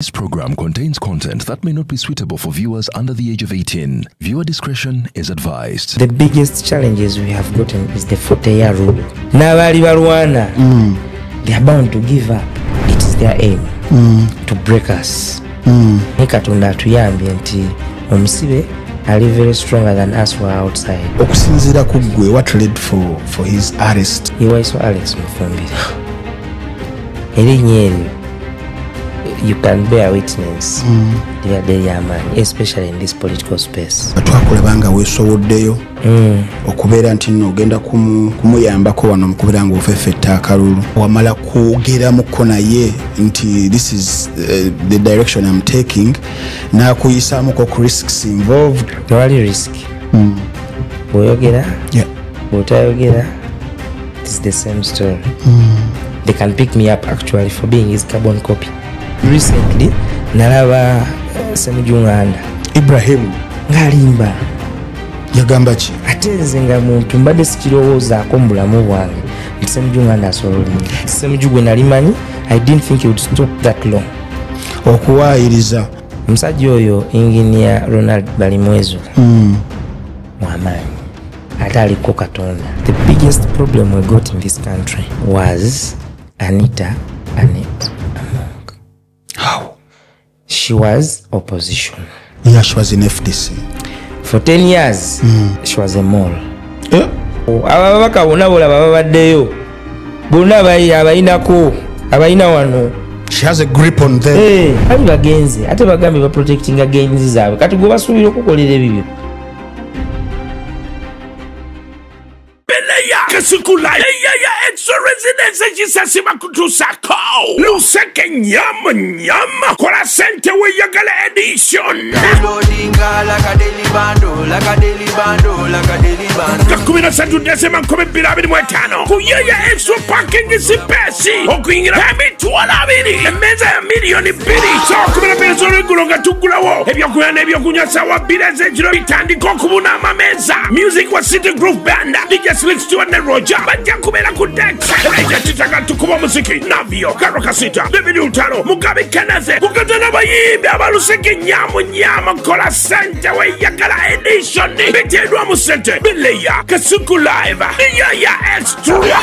This program contains content that may not be suitable for viewers under the age of 18. Viewer discretion is advised. The biggest challenges we have gotten is the 40-year rule. N'abaali balwana, they are bound to give up. It is their aim to break us. Naye Katonda atuyambye nti omusibe ali very stronger than us who are outside. Okusinziira ku ggwe, what led for his arrest? Ye Waiswa Alex Mufumbiro. Erinnya eryo, you can bear witness, libadde lyamaanyi, especially in this political space. Twakulaba nga weesowoddeyo okubeera nti nno ogenda kumuyambako wano mu kubeera nga ofeffetta akalulu. Wamala kwogeramuko naye nti this is the direction I'm taking, n'akuyisaamuko ku risks involved? Tewali risk. Bw'oyogera, bw'otayogera, it is the same story. They can pick me up actually for being his carbon copy. Recently nalaba Ssemujju Nganda Ibrahim ng'alimba. Yagamba ki? Ate nze nga muntu mbadde sikirowoozaako mu bulamu bwange nti Ssemujju Nganda asobola olimba. Ssemujju gwe nali manyi, I didn't think he would stop that long okuwaayiriza. Omusajja oyo, Engineer Ronald Balimwezo, mwamaanyi ate aliko Katonda. The biggest problem we got in this country was Anita Anet Among. How? She was opposition. Yeah, she was in FDC. For 10 years, she was a mole. Eh? Ababaka bonna bolaba babaddeyo, bonna abayinako abayina wano. She has a grip on them. Eh, ali bagenze ate bagambye ba protecting gains zaabwe, kati gwe basuubira okukolera ebibyo. Kasuku Live, Eyaya Extra Residence Kisasi bakutuusako Luseke Nyama Nyama Kola Sente Weyagala Edition. Loadinga like a daily bundle, like a daily bundle, like a daily bundle. Nga 13 Desemba 2025 ku Yaya Extra Parking Space, okuyingira 20,000, emmeeza ya 2,000,000. Saawa 12 z'olweggulo nga tuggulawo ebyokulya n'ebyokunywa, saawa 2 ez'ekiro bitandika okubuna amameeza. Music wa City Groove Band, DJ Slick Stewart ne Roger bajja kubeera ku deck. Ekitaka tukuba omuziki Navio, Karo Kasita, David Lutalo, Mugabe Kenneth, kugata n'abayimbi abaluseke Nyamu Nyama Kola Sente Weyagala Edition. Biteeddwa mu ssente Bileya, Kasuku Live, Yaya Extra.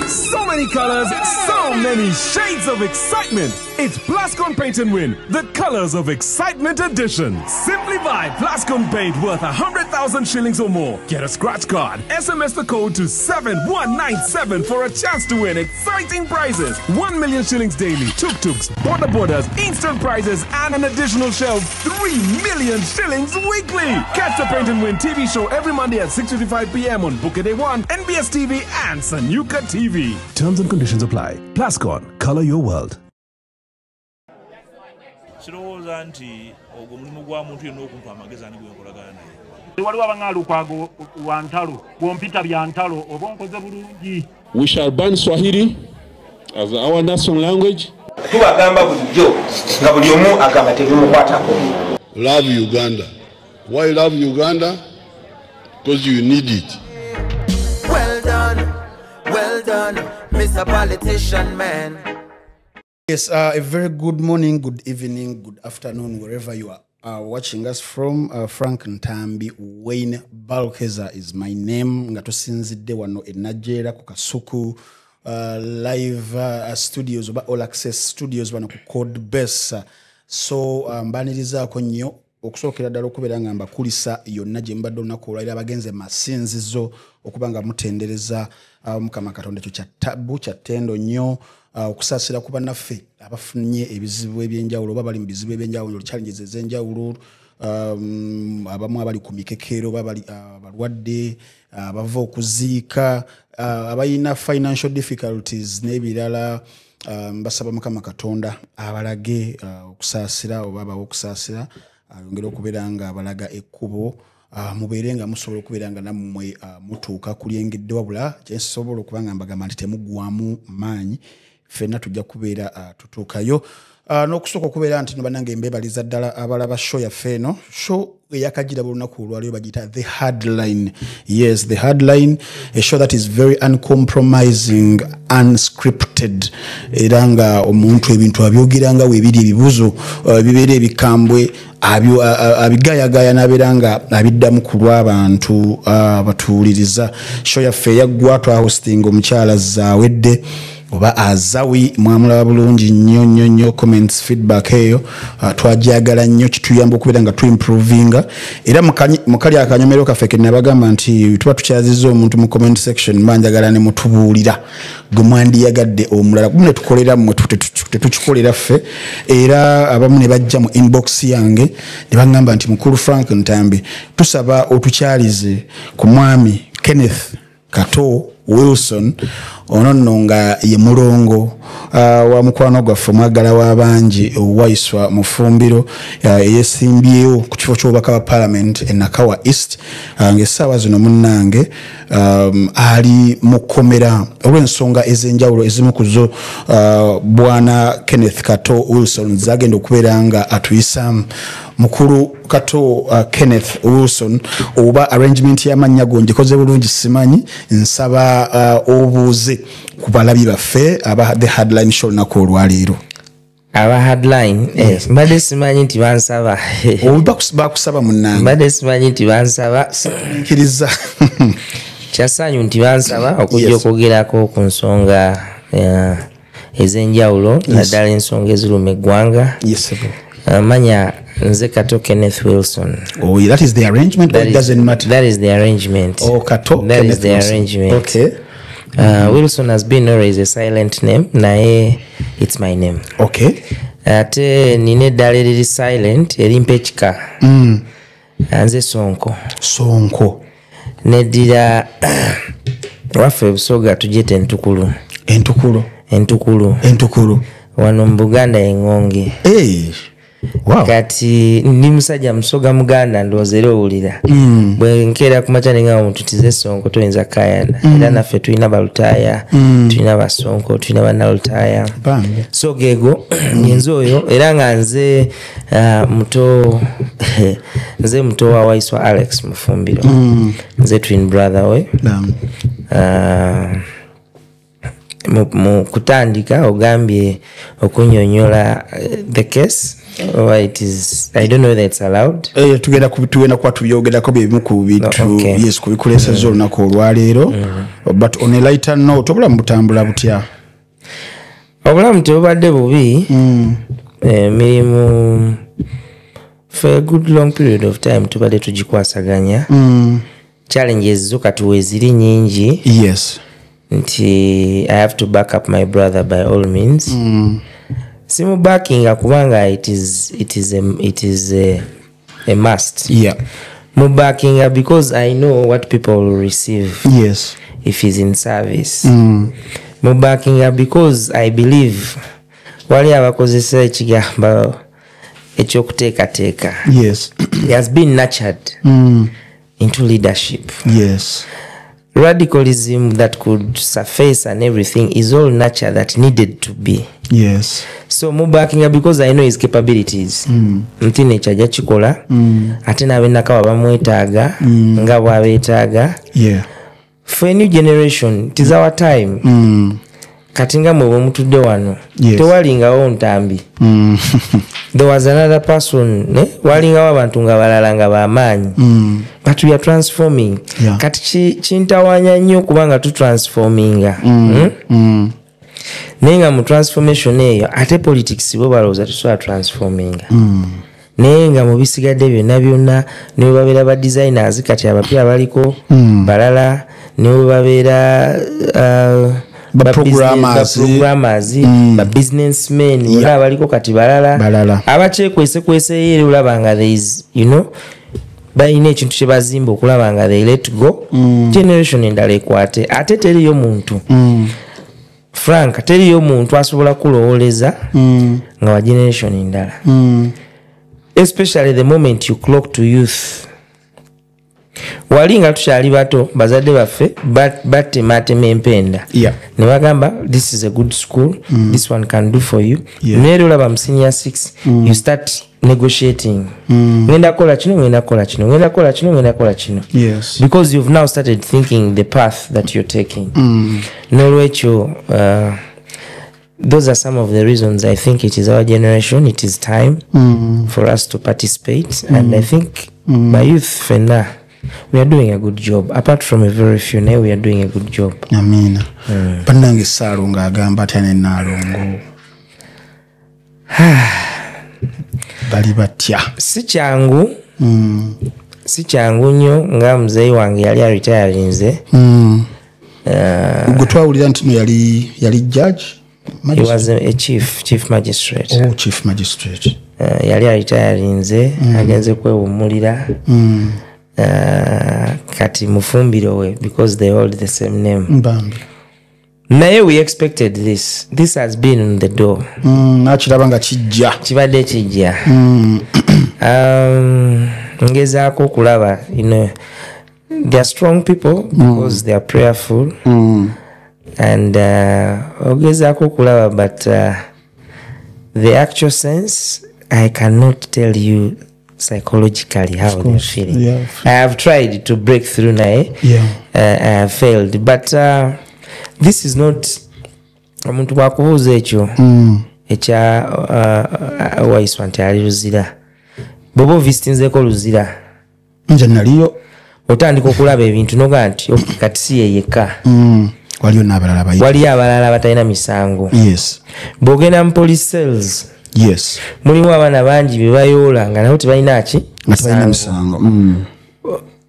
So many colors, so many shades of excitement. It's Plascon Paint and Win, the Colors of Excitement edition. Simply buy Plascon Paint worth 100,000 shillings or more. Get a scratch card. SMS the code to 7197 for a chance to win exciting prizes. 1 million shillings daily, tuk-tuks, border borders, instant prizes, and an additional share of 3 million shillings weekly. Catch the Paint and Win TV show every Monday at 6:55 p.m. on Bukedde 1, NBS TV, and Sanyuka TV. Terms and conditions apply. Plascon, color your world. Sirowooza nti ogwo mulimu gwa muntu yenna okumpa amagezi ani gwe nkolagana naye. Waliwo abaŋŋaala Lukwago wa ntalo, bw'ompita bya ntalo oba onkoze bulungi. We shall ban Swahili as our national language. Tubagamba bulijjo nga buli omu agamba tebimukwatako. Love Uganda. Why love Uganda? Because you need it. Well done, well done, Mr. Politician Man. Yes, a very good morning, good evening, good afternoon, wherever you are watching us from. Frank Ntambi Wayne Balkeza is my name. Nga tusinzidde wano e Najjera ku Kasuku Live Studios oba All Access Studios wano ku Code Base. So mbanirizaako nnyo okusookera ddala okubeera nga mbakulisa yonna gye mubadde olunaku olwaliro, abagenze masinzizo okuba nga mutendereza Mukama Katonda, ekyo kya tabu kya ttendo nnyo. Okusaasira ku bannaffe abafunye ebizibu ebyenjawulo oba bali mu bizibu ebyenjawulo, challenges ez'enjawulo, abamu abali ku mikekero oba bali balwadde, abava okuziika, abalina financial difficulties n'ebirala. Mbasaba Mukama Katonda abalage okusaasira oba abawe okusaasira, ayongere okubeera nga abalaga ekkubo, mubeere nga musobola okubeera nga nammwe mutuuka ku lyengedde. Wabula kyensobola okuba nga mbagamba nti temuggwamu maanyi, ffenna tujja kubeera tutuukayo. N'okusooka okubeera nti no bannange mbeebaliza ddala abalaba show yaffe eno, show eyakajira buli lunaku olwaleero bagiyita The Hardline. Yes, The Hardline, a show that is very uncompromising, unscripted, era nga omuntu ebintu abyogera nga weebiri, ebibuuzo bibeera ebikambwe, abigayagaya n'abeera nga abiddamu ku lw'abantu batuwuliriza. Show yaffe eyaggwa twahostinga omukyala Zawedde oba Azawi, mwamulaba bulungi nnyo nnyo nnyo. Comments, feedback eyo twajagala nnyo, kituyamba okubeera nga tuimprovinga. Era mukali akanyomero kaffe ke nabagamba nti tuba tukyazizza omuntu mu comment section, mba njagala ne mutubuulira gwe mwandiyagadde omulala, kumu ne tukolera mmwe, tetukikolera ffe. Era abamu ne bajja mu inbox yange ne baŋŋamba nti mukulu Frank Ntambi, tusaba otukyalize ku mwami Kenneth Kato Wilson. Ono nno nga ye mulongo wa mukwano gwaffe, omwagala w'abangi, Waiswa Mufumbiro, eyesimbyewo ku kifo ky'obubaka bwa Parliament e Nakawa East, ng'essaawa zino munnange ali mu kkomera olw'ensonga ez'enjawulo, ezimu ku zo bwana Kenneth Kato Wilson zagenda okubeera nga atuyisaamu. Mukulu Kato Kenneth Wilson, oba arrangement y'amannya go ngikoze bulungi simanyi, nsaba obuuze ku balabi baffe aba The Hardline Show olunaku olwaleero. Aba Hardline, Yes. mbadde simanyi nti bansaba. Bakusaba munnange. Mbadde simanyi nti bansaba. Nkiriza. Kyasanyu nti bansaba okujja okwogerako ku nsonga ez'enjawulo, naddala ensonga eziruma eggwanga. Yes. Manya nze Kato Kenneth Wilson. Oh, that is the arrangement, or That it doesn't matter? That is the arrangement. Oh, Kato That is Kenneth the Wilson. arrangement. Okay. Wilson has been always a silent name, naye it's my name. Ate nina eddala eriri silent erimpa ekika. Nze Sonko. Sonko. Neddira waffe Busoga tugiyita entukulu. Entukulu. Entukulu. Entukulu. Wano mu Buganda eŋŋonge. Hey. Wow. Kati ndi musajja Musoga Muganda, ndowooza era owulira. Bwe nkeera ku makya nengamba omuntu tize Sonko, toyinza kayana. Era naffe tulina Balutaaya, tulina Basonko, tulina Bannalutaaya. Bambi. So geego nze oyo, era nga nze muto, nze muto wa Waiswa Alex Mufumbiro. Nze twin brother we. Bambi. Mu kutandika ogambye okunyonyola the case, or it is, I don't know whether it's allowed. Tugenda kuba tubyogerako, byebimu ku bintu yes, ku bikulesezza olunaku olwaleero. But on a lighter note, obulamu butambula butya? Obulamu tebubadde bubi. Emirimu for a good long period of time tubadde tugikwasaganya. Challenges zo kati weeziri nyingi. Nti I have to back up my brother by all means. Simu backinga kubanga it is a must. Mu backinga because I know what people will receive if he's in service. Mu backinga because I believe wali abakozesa ekigambo ekyokuteekateeka. He has been nurtured into leadership. Radicalism that could surface and everything is all nature that needed to be. So mubackinga because I know his capabilities. Nti nekyo ajja kikola. Ate n'ab'enakawa bamwetaaga nga bw'abeetaaga. For a new generation, it is our time. Kati nga mwe bwe mutudde wano, tewalingawo Ntambi. There was another person, ne? Walingawo abantu nga balala nga b'amaanyi. But we are transforming. Kati kintawaanya nnyo kubanga tutransforminga. Naye nga mu transformation eyo ate politics bo balowooza tusobola transforminga. Naye nga mu bisigadde byonna byonna, ne bwe babeera ba designers kati abapya abaliko balala, ne bwe babeera Ba programmers. Ba programmers, ba businessmen, bonna abaliko kati balala. Balala. Abakyekwesekweseyo era olaba nga there is, balina ekintu kye bazimba okulaba nga they let go. Generation endala ekwate. Ate teriyo muntu. Frank, teriyo muntu asobola kulowooleza nga wa generation endala. Especially the moment you clock to youth. Wali nga tukyali bato, bazadde baffe batematema empenda ne bagamba, "This is a good school, this one can do for you." Naye olaba mu senior 6 you start negotiating, ngenda kukola kino, ngenda kukola kino, ngenda kukola kino, ngenda kukola kino, because you've now started thinking the path that you're taking. Nolwekyo those are some of the reasons I think it is our generation, it is time for us to participate. And I think by youth fenna, we are doing a good job. Apart from a very few, now we are doing a good job. Amiina. Bannange, Ssaalongo agamba atya ne Naalongo bali batya? Si kyangu, si kyangu nnyo. Nga muzeeyi wange yali aretirinze. Gwe twawulira nti no yali judge? He was a chief magistrate. Oh, chief magistrate. Yali aretirinze, agenze kwewummulira. Kati mufumbiro we, because they hold the same name. Bambi. Naye we expected this. This has been on the door. Nakiraba nga kijja. Kibadde kijja. Ngezaako okulaba, they are strong people because they are prayerful and ogezaako okulaba, but the actual sense, I cannot tell you psychologically how they're feeling. I have tried to break through, naye I have failed. But this is not, omuntu bwakubuuza ekyo ekya Waiswa nti ali Luzira, bw'oba ovisitinzeeko Luzira, Nze naliyo. Otandika okulaba ebintu noga nti, "Okay, kati si ye yekka." Waliyo n'abalala bayi. Waliyo abalala batalina misango. Bw'ogenda mu police cells, mulimu abaana bangi be bayoola nga nabo tebalina ki? Nga tebalina misango.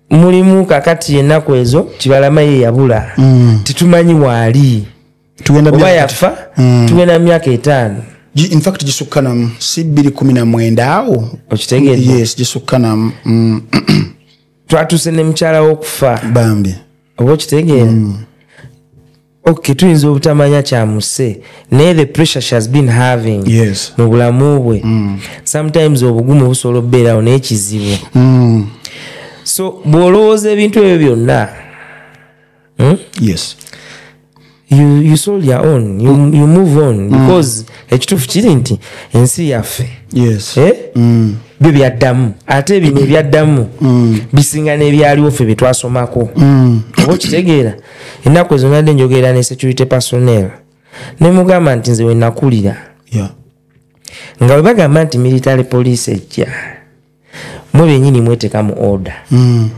Mulimu kakati ennaku ezo Kibalama ye yabula, tetumanyi waali. Tugenda oba myaka yafa. Tugenda mu myaka 5. In fact gisukkanamu, si 219 awo. Okitegeedde? Yes, gisukkanamu. Twatuuse ne mukyala w'okufa. Bambi. Oba okitegeera? Okay, tuyinza obutamanya kyamuse, naye the pressure she has been having mu bulamu bwe, sometimes obugumu busobola okubeerawo, naye kizibu. So bw'olowooza ebintu ebyo byonna, You sold your own, you move on, because ekituufu kiri nti ensi yaffe, eh? Byo byaddamu, ate bino ebyaddamu bisinga n'ebyaliwo ffe bye twasomako. Oba okitegeera? Ennaku ezo nadde njogera ne security personnel, ne mugamba nti nze we nakulira, nga bwe bagamba nti military police ejja, mwe bennyini mweteeka mu order.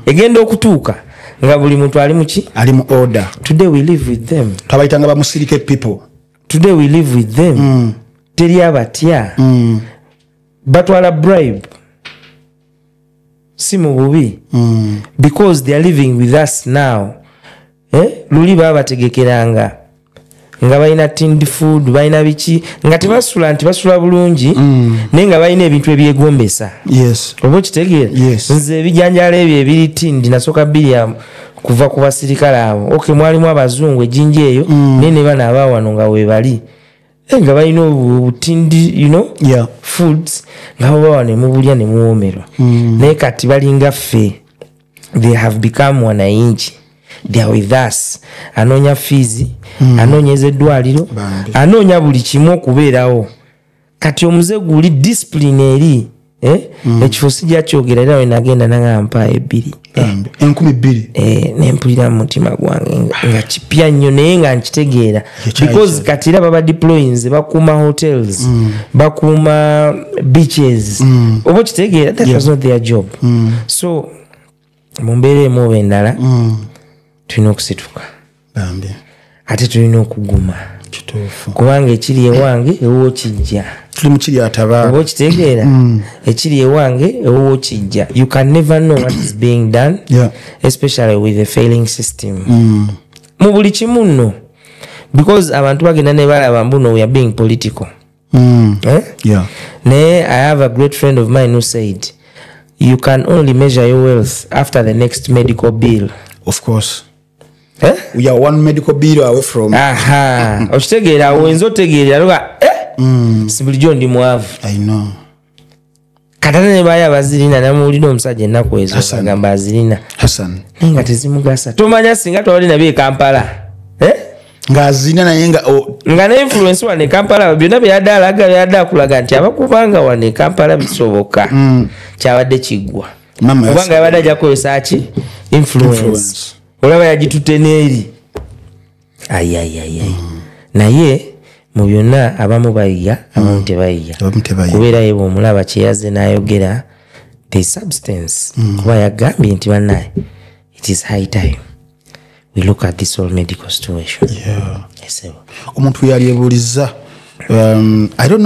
Egenda okutuuka nga buli muntu ali muki? Ali mu order. Today we live with them. Twabayitanga bamusirike people. Today we live with them. Teri abatya. Batwala bribe, si mu bubi, because they are living with us now, eh? Luli baba bategekeranga nga balina tinned food, balina biki, nga tebasula nti basula bulungi, naye nga balina ebintu ebyegombesa. Oba okitegeera? Nze ebijanjalo ebyo ebiri tinned nasooka bbiri kuva ku basirikale abo. Okay, mwalimu abazungu ejjinja eyo, naye ne bano abawano nga weebali, nga balina obutinned foods, nga bobawa ne mubulya ne muwoomerwa. Naye kati balinga ffe, they have become wananchi, they are with us. Anoonya fees, anoonyeza eddwaliro, anoonya buli kimu okubeerawo. Kati omuze guli discipline eri, eh? Ekifo sijja kyogera, era wenagenda nanga mpa 2. 2000. Nempulira mu mutima gwange nga kipya nnyo, naye nga nkitegeera, because kati era baba deployinze, bakuuma hotels, bakuuma beaches. Oba okitegeera? That was not their job. So mu mbeera emu oba endala, tulina okusituka. Bambi. Ate tulina okuguma. Kituufu. Kubanga ekiri ewange ewuwo kijja. Tuli mu kiri ataba. Oba okitegeera? Ekiri ewange ewuwo kijja. You can never know what is being done, especially with the failing system. Mu buli kimu nno, because abantu bagenda ne balaba mbu no, we are being political. Eh? Naye I have a great friend of mine who said you can only measure your wealth after the next medical bill. Of course. Eh? We are one medical bill away from. Aha. Okitegeera, oyinza otegeerera luga, si bulijjo ndi mwavu. I know. Katana ne baya bazirina namuwulira omusajja ennaku ezo agamba azirina naye nga tezimugasa. Tomanya singa twali nabye e Kampala, eh? Ng'azirina naye nga nga ne influence wano e Kampala byonna byadde alaga, byadde akulaga nti abakubanga wano e Kampala bisoboka. Kyabadde kiggwa kubanga yabadde ajja kukozesa ki? Influence. Olaba yagitutte n'eri. Ayayayay. Naye mu byonna abamu bayiga, abamu tebayiga. Kubeera ye bw'omulaba kye yazze n'ayogera the substance. Kuba yagambye nti bannaye it is high time we look at this whole medical situation. Omuntu yali ebuuliza, I don't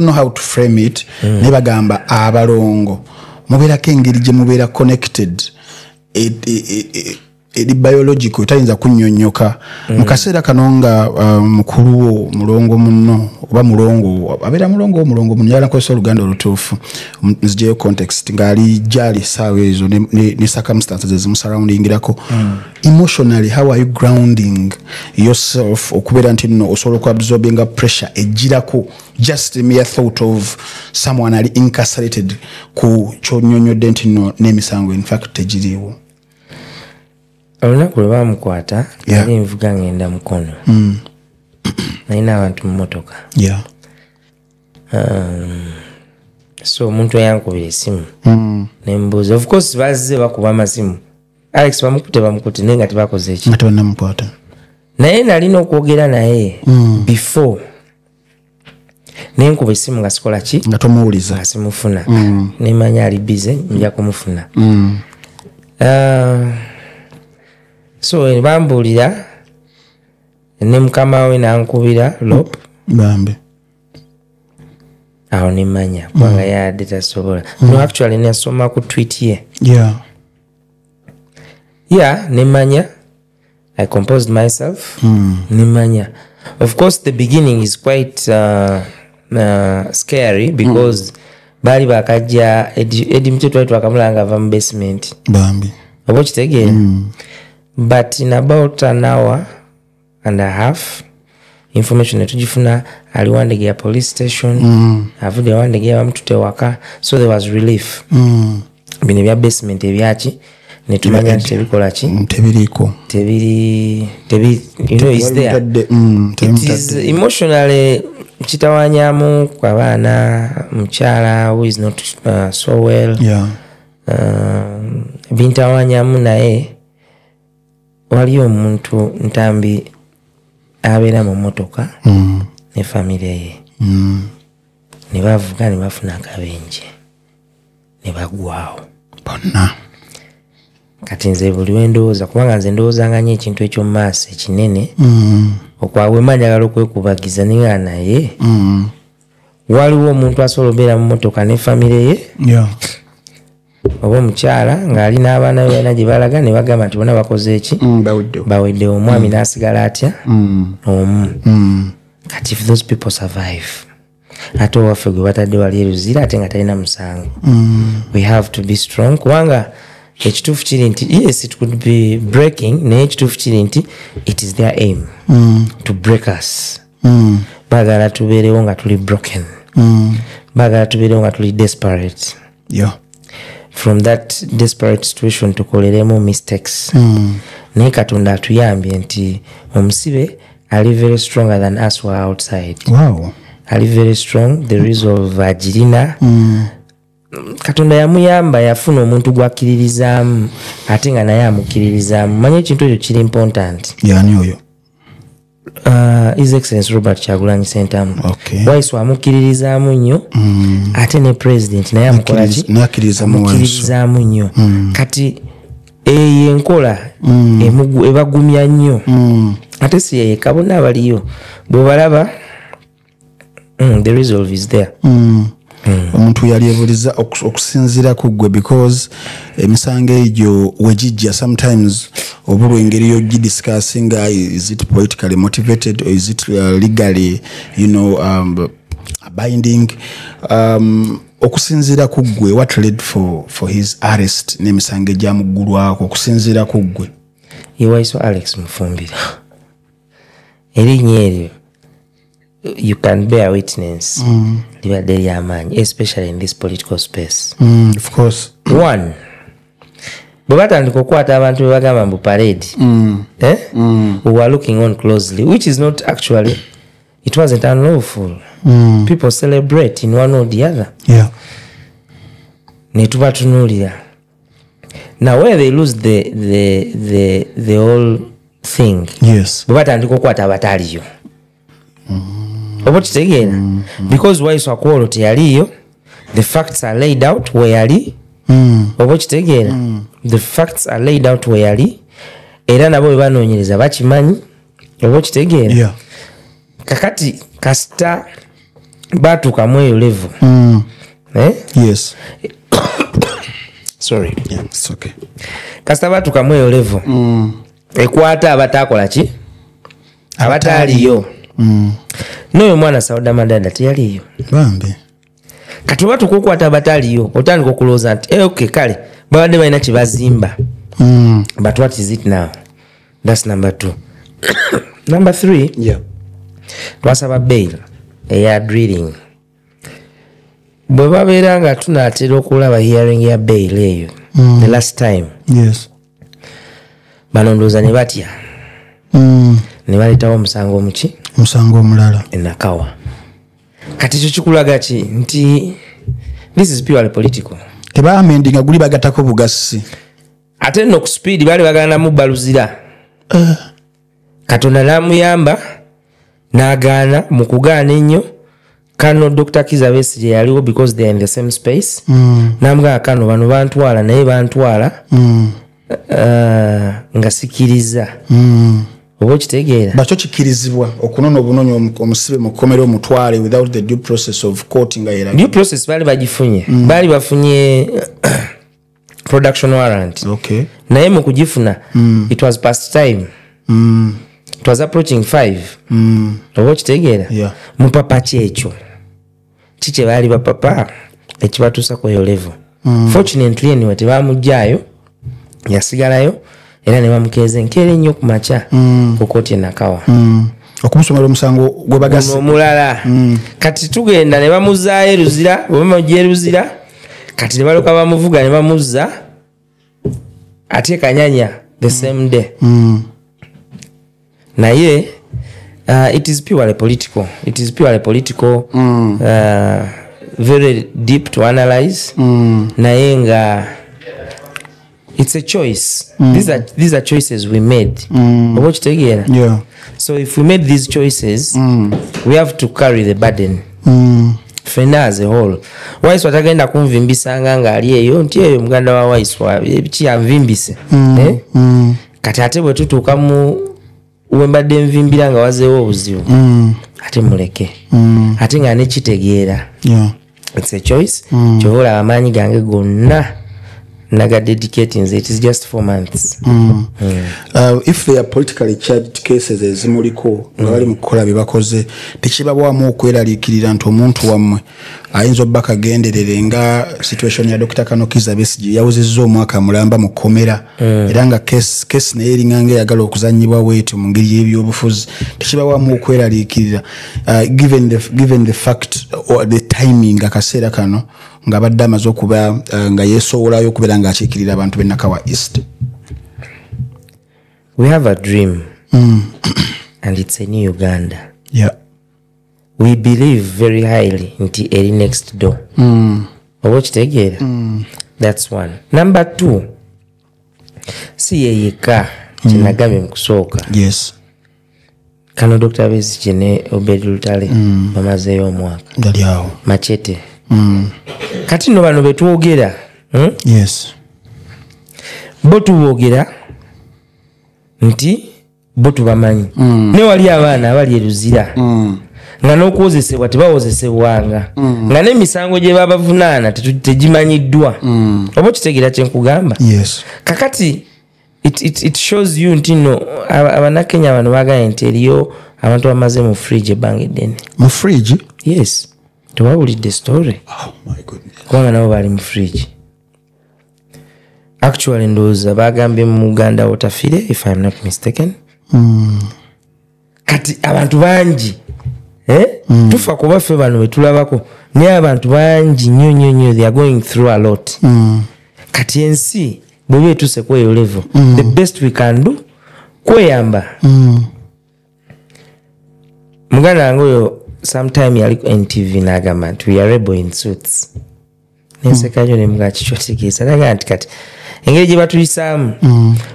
know how to frame it. Naye bagamba abalongo mubeerako engeri gye mubeera connected eri biological tayinza kunnyonnyoka. Mu kaseera kano nga mukulu wo mulongo munno oba mulongo abeera mulongo omulongo munno yala nkozesa oluganda olutuufu nzijeyo context ng'ali gyali essaawa ezo ne circumstances ezimusurroundingirako. Emotionally, how are you grounding yourself okubeera nti nno osobola okuabsorbinga pressure ejjirako just the mere thought of someone ali incarcerated ku kyonnyonnyodde nti nno n'emisango in fact tegiriiwo? Olunaku lwe bamukwata nali nvuga ngenda Mukono. Nalina abantu mu mmotoka. So omuntu eyankubira esimu nembuuza, of course bazze bakuba amasimu, Alex bamukutte naye nga tebakoze eki, nga tebannamukwata. Naye nalina okwogera naye before nenkuba esimu nga sikola ki, nga tomuwuliza, nga simufuna. Nemanya ali busy, nja kumufuna. So bambuulira ne mukama we nankubira lop bambi awo nemanya kubanga yadde tasobola. No, actually nasoma ku tweet ye. Yeah, nemanya I composed myself. Nemanya of course the beginning is quite scary because bali bakajja Eddie Mutwe twali twakamulanga ava mu basement bambi oba okitegeera. But in about an hour and a half information netugifuna ali Wandegeya police station. Avudde Wandegeya bamutute waka, so there was relief. Bino ebya basement ebyaki netumanya nti tebikola ki, tebiriiko, tebiri you know, is there. It is emotionally kitawanyamu ku abaana, mukyala who is not so well. Bintawanyamu naye waliyo omuntu Ntambi abeera mu mmotoka ne famire ye. Ne bavuga ne bafuna akabenje ne bagwawo bonna. Kati nze buli we ndowooza, kubanga nze ndowoozanga nnyo ekintu eky'omu maaso ekinene, okwawema njagala okwekubagiza naye naye waliwo omuntu asobola obeera mu mmotoka ne famire ye oba omukyala ng'ali n'abaana be balina gye balaga ne bagamba nti bonna bakoze eki, baweddewo, omwami n'asigala atya omu. Kati if those people survive, ate owaffe gwe batadde wali e Luzira ate nga talina musango, we have to be strong kubanga ekituufu kiri nti yes it could be breaking, naye ekituufu kiri nti it is their aim to break us. Baagala tubeerewo nga tuli broken, baagala tubeerewo nga tuli desperate. From that desperate situation tukoleremu mistakes. Naye Katonda atuyambye nti omusibe ali very stronger than us who are outside. Ali very strong, the resolve agirina. Katonda yamuyamba yafuna omuntu gwakkiririzaamu ate nga naye amukkiririzaamu. Manye ekintu ekyo kiri important. Yani oyo? His Excellency Robert Kyagulanyi Ssentamu. Waiswa amukkiririzaamu nnyo, ate ne president naye amukola ki? Amukkiririzaamu nnyo. Kati eyo enkola ebagumya nnyo. Ate si yekka, bonna abaliyo bw'obalaba, the resolve is there. Omuntu yali ebuliza okusinziira ku ggwe because emisango egyo wegijja sometimes obulwa engeri y'ogidiscussinga, is it politically motivated or is it legally, you know, binding. Okusinziira ku ggwe, what led for his arrest n'emisango egyamuggulwako okusinziira ku ggwe? Ye Waiswa Alex Mufumbiro, erinnya eryo You can bear witness, libadde lyamaanyi, especially in this political space. Of course. One, bwe batandika okukwata abantu bebagamba mbu parade, eh? We were looking on closely, which is not actually, it wasn't unlawful. People celebrate in one or the other. Netubatunuulira. Now where they lose the whole thing, bwe batandika okukwata abataliyo, oba kitegeera, because Waiswa kwolwo teyaliyo, the facts are laid out weyali, oba kitegeera, the facts are laid out weyali, era nabo bwe banoonyereza bakimanyi, oba kitegeera. Kakati kasita batuukamu eyo level, eh? Yes. Sorry. Yeah, it's okay. Kasita batuukamu eyo level, ekwata abataakola ki, abataliyo. N'oyo omwana Sauda Madada teyaliyo. Bambi. Kati oba tukukwata abataliyo, otandika okulowooza nti okay, kale babadde balina kye bazimba. But what is it now? That's number 2. Number 3, twasaba bail eya drilling. Bwe babeera nga tunaatera okulaba hearing ya bail eyo, the last time, bano ndowooza ne batya, ne baleetawo omusango omuki, omusango omulala enakawa. Kati ekyo kikulaga ki nti this is purely political. Tebaamendinga guli bagatako bugasi. Ate nno ku speed baali bagala namubba Luzira. Katonda n'amuyamba n'agaana. Mu kugaana ennyo, kano Dr. Kiza Besigye yaliwo, because they are in the same space, n'amugamba, kano bano bantwala, naye bantwala nga sikiriza, oba okitegeera. Bakyo kikkirizibwa okunona obunonyi omusibe mu kkomera omutwale without the due process of court nga era Due process baali bagifunye, baali bafunye production warrant, naye mu kugifuna, it was past time, it was approaching 5, oba okitegeera. Mupapa ki ekyo ki kye baali bapapa ekibatuusa ku eyo level? Fortunately anyway, tebamugjayo, yasigalayo, era ne bamukeeza enkeera ennyo ku makya ku kooti enakawa. Okumusomera omusango gwe bagase. Ono omulala. Kati tugenda ne bamuzaayo Eruzira. Bwe bamugya Eruzira, kati ne balyoka bamuvuga ne bamuzza ate Kanyanya the same day. Naye it is purely political, it is purely political, very deep to analyze, naye nga it's a choice. These are choices we made, oba okitegeera. So if we made these choices, we have to carry the burden fenna as a whole. Waiswa tagenda kunvimbisanga ng'ali eyo nti eyo muganda wa Waiswa biki yanvimbise, eh? Kati ate bwe tutuuka mu wembadde nvimbira nga wazeewo obuzibu, ate muleke, ate nga nekitegeera. It's a choice. Kyova olaba amaanyi gange gonna nagadedicatinze. It is just 4 months. If they are politically charged cases ezimuliko nga bali mu kukola bye bakoze, tekibabwamu okweraliikirira nti omuntu wammwe ayinza obba kagenderere, nga situation ya Dr. Kano Kiza Besigye yawezezza omwaka mulamba mu kkomera, era nga case naye eringanga eyagala okuzannyibwa bwetyo mu ngeri y'ebyobufuzi? Tekibabwamu okweraliikirira, given the fact or the timing, akaseera kano ng'abadde amaze okuba nga yeesowolayo okubeera ng'akiikirira abantu b'e Nakawa East? We have a dream, and it's a new Uganda. We believe very highly nti eri next door, oba okitegeera. That's one. Number two, si ye yekka, kyenagambye mu kusooka, kano Dr. Besigye ne Obed Lutale bamazeeyo omwaka. Gali awo. Machete. Kati nno bano betwogera, Bo tuboogera nti bo tubamanyi, naye wali abaana abali eruzira nga n'okwozesebwa tebawozesebwanga, nga n'emisango gye babavunaana tegimanyiddwa, oba okitegeera kyenkugamba. Yes. Kakati it shows you nti nno abannakenya bano bagambye nti eriyo abantu bamaze mu fridge ebbanga eddene. Mu fridge? Yes, tewawulidde story? Oh my goodness. Kubanga nabo bali mu fridge. Actually ndowooza bagambye mu Uganda Otafiire, if I'm not mistaken. Kati abantu bangi Tufa kuba ffe bano betulabako, naye abantu bangi nnyo nnyo nnyo, they are going through a lot. Kati ensi bweba etuuse ku eyo level, the best we can do kweyamba. Muganda wange oyo sometime yali ku NTV n'agamba nti we are rebel in suits. Nenseka nnyo nemugaa kikyotegeeza, naga nti kati engeri gye batuyisaamu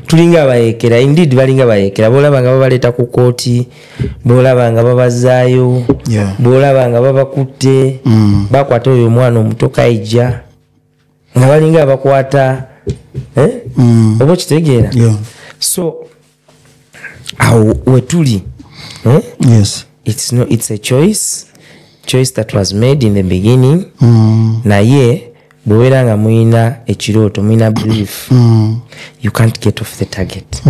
tulinga abayeekera. Indeed balinga bayeekera, bw'olaba nga babaleeta ku kooti, bw'olaba nga babazaayo, bw'olaba nga babakutte, bakwata oyo omwana omuto Kaija nga balinga abakwata, oba okitegeera? So awo wetuli, eh? Yes. It's no, it's a choice that was made in the beginning. Naye bw'obeera nga mulina ekirooto, mulina belief, you can't get off the target.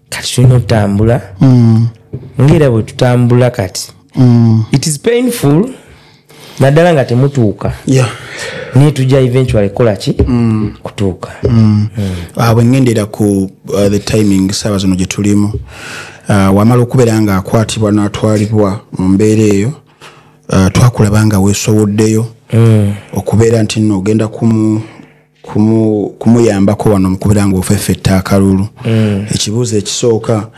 Kati tulina otambula ngaera bwe tutambula kati. It is painful naddala nga temutuuka, naye tujja eventually kola ki? Kutuuka. Bwe ngendera ku the timing, saawa zino gye tulimu, wamala okubeera nga akwatibwa n'atwalibwa mu mbeera eyo, twakulaba nga weesowoddeyo okubeera nti nno ogenda kumuyambako wano mu kubeera nga ofeffetta akalulu. Ekibuuzo ekisooka,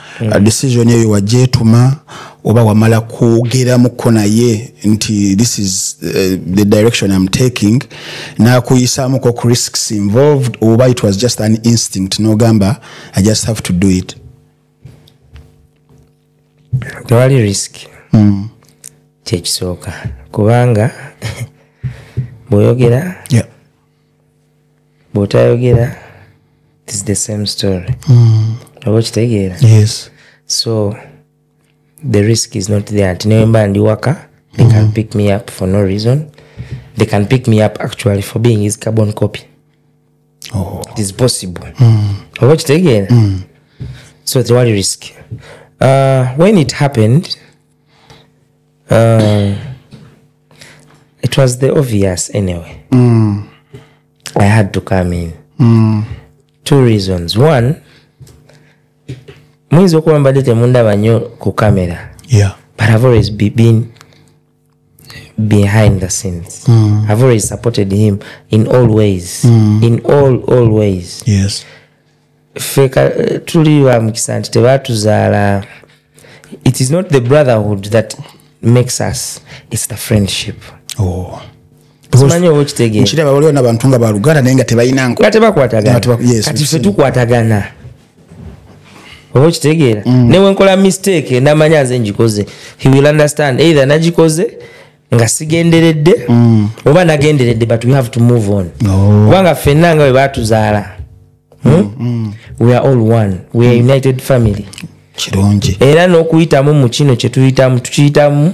decision eyo wagyetuma oba wamala kwogeramuko naye nti this is the direction I'm taking, n'akuyisaamuko ku risks involved, oba it was just an instinct n'ogamba I just have to do it? Tewali risk, kyekisooka, kubanga bw'oyogera, bw'otayogera, it is the same story. Oba okitegeera? Yes. So the risk is not there nti newe mba ndi waka, they can pick me up for no reason. They can pick me up actually for being his carbon copy. It is possible. Oba okitegeera? So tewali risk. When it happened, it was the obvious anyway. I had to come in. Two reasons. One, muyinza okuba mbadde temundaba nnyo ku kamera, but I've always been behind the scenes. I've always supported him in all ways. In all ways. Ffe tuli ba mukisa nti tebatuzaala. It is not the brotherhood that makes us, it's the friendship. Simanyi oba okitegeera. Nkiraba waliwo n'abantu nga baluganda naye nga tebalina nga tebakwatagana. Kati ffe tukwatagana, oba okitegeera? Ne wenkola mistake namanya nze ngikoze, he will understand, either nagikoze nga sigenderedde oba nagenderedde, but we have to move on. Kubanga ffenna nga bwe batuzaala, We are all one, we are united family. Kirungi. Era n'okuyitamu mu kino kye tuyitamu, tukiyitamu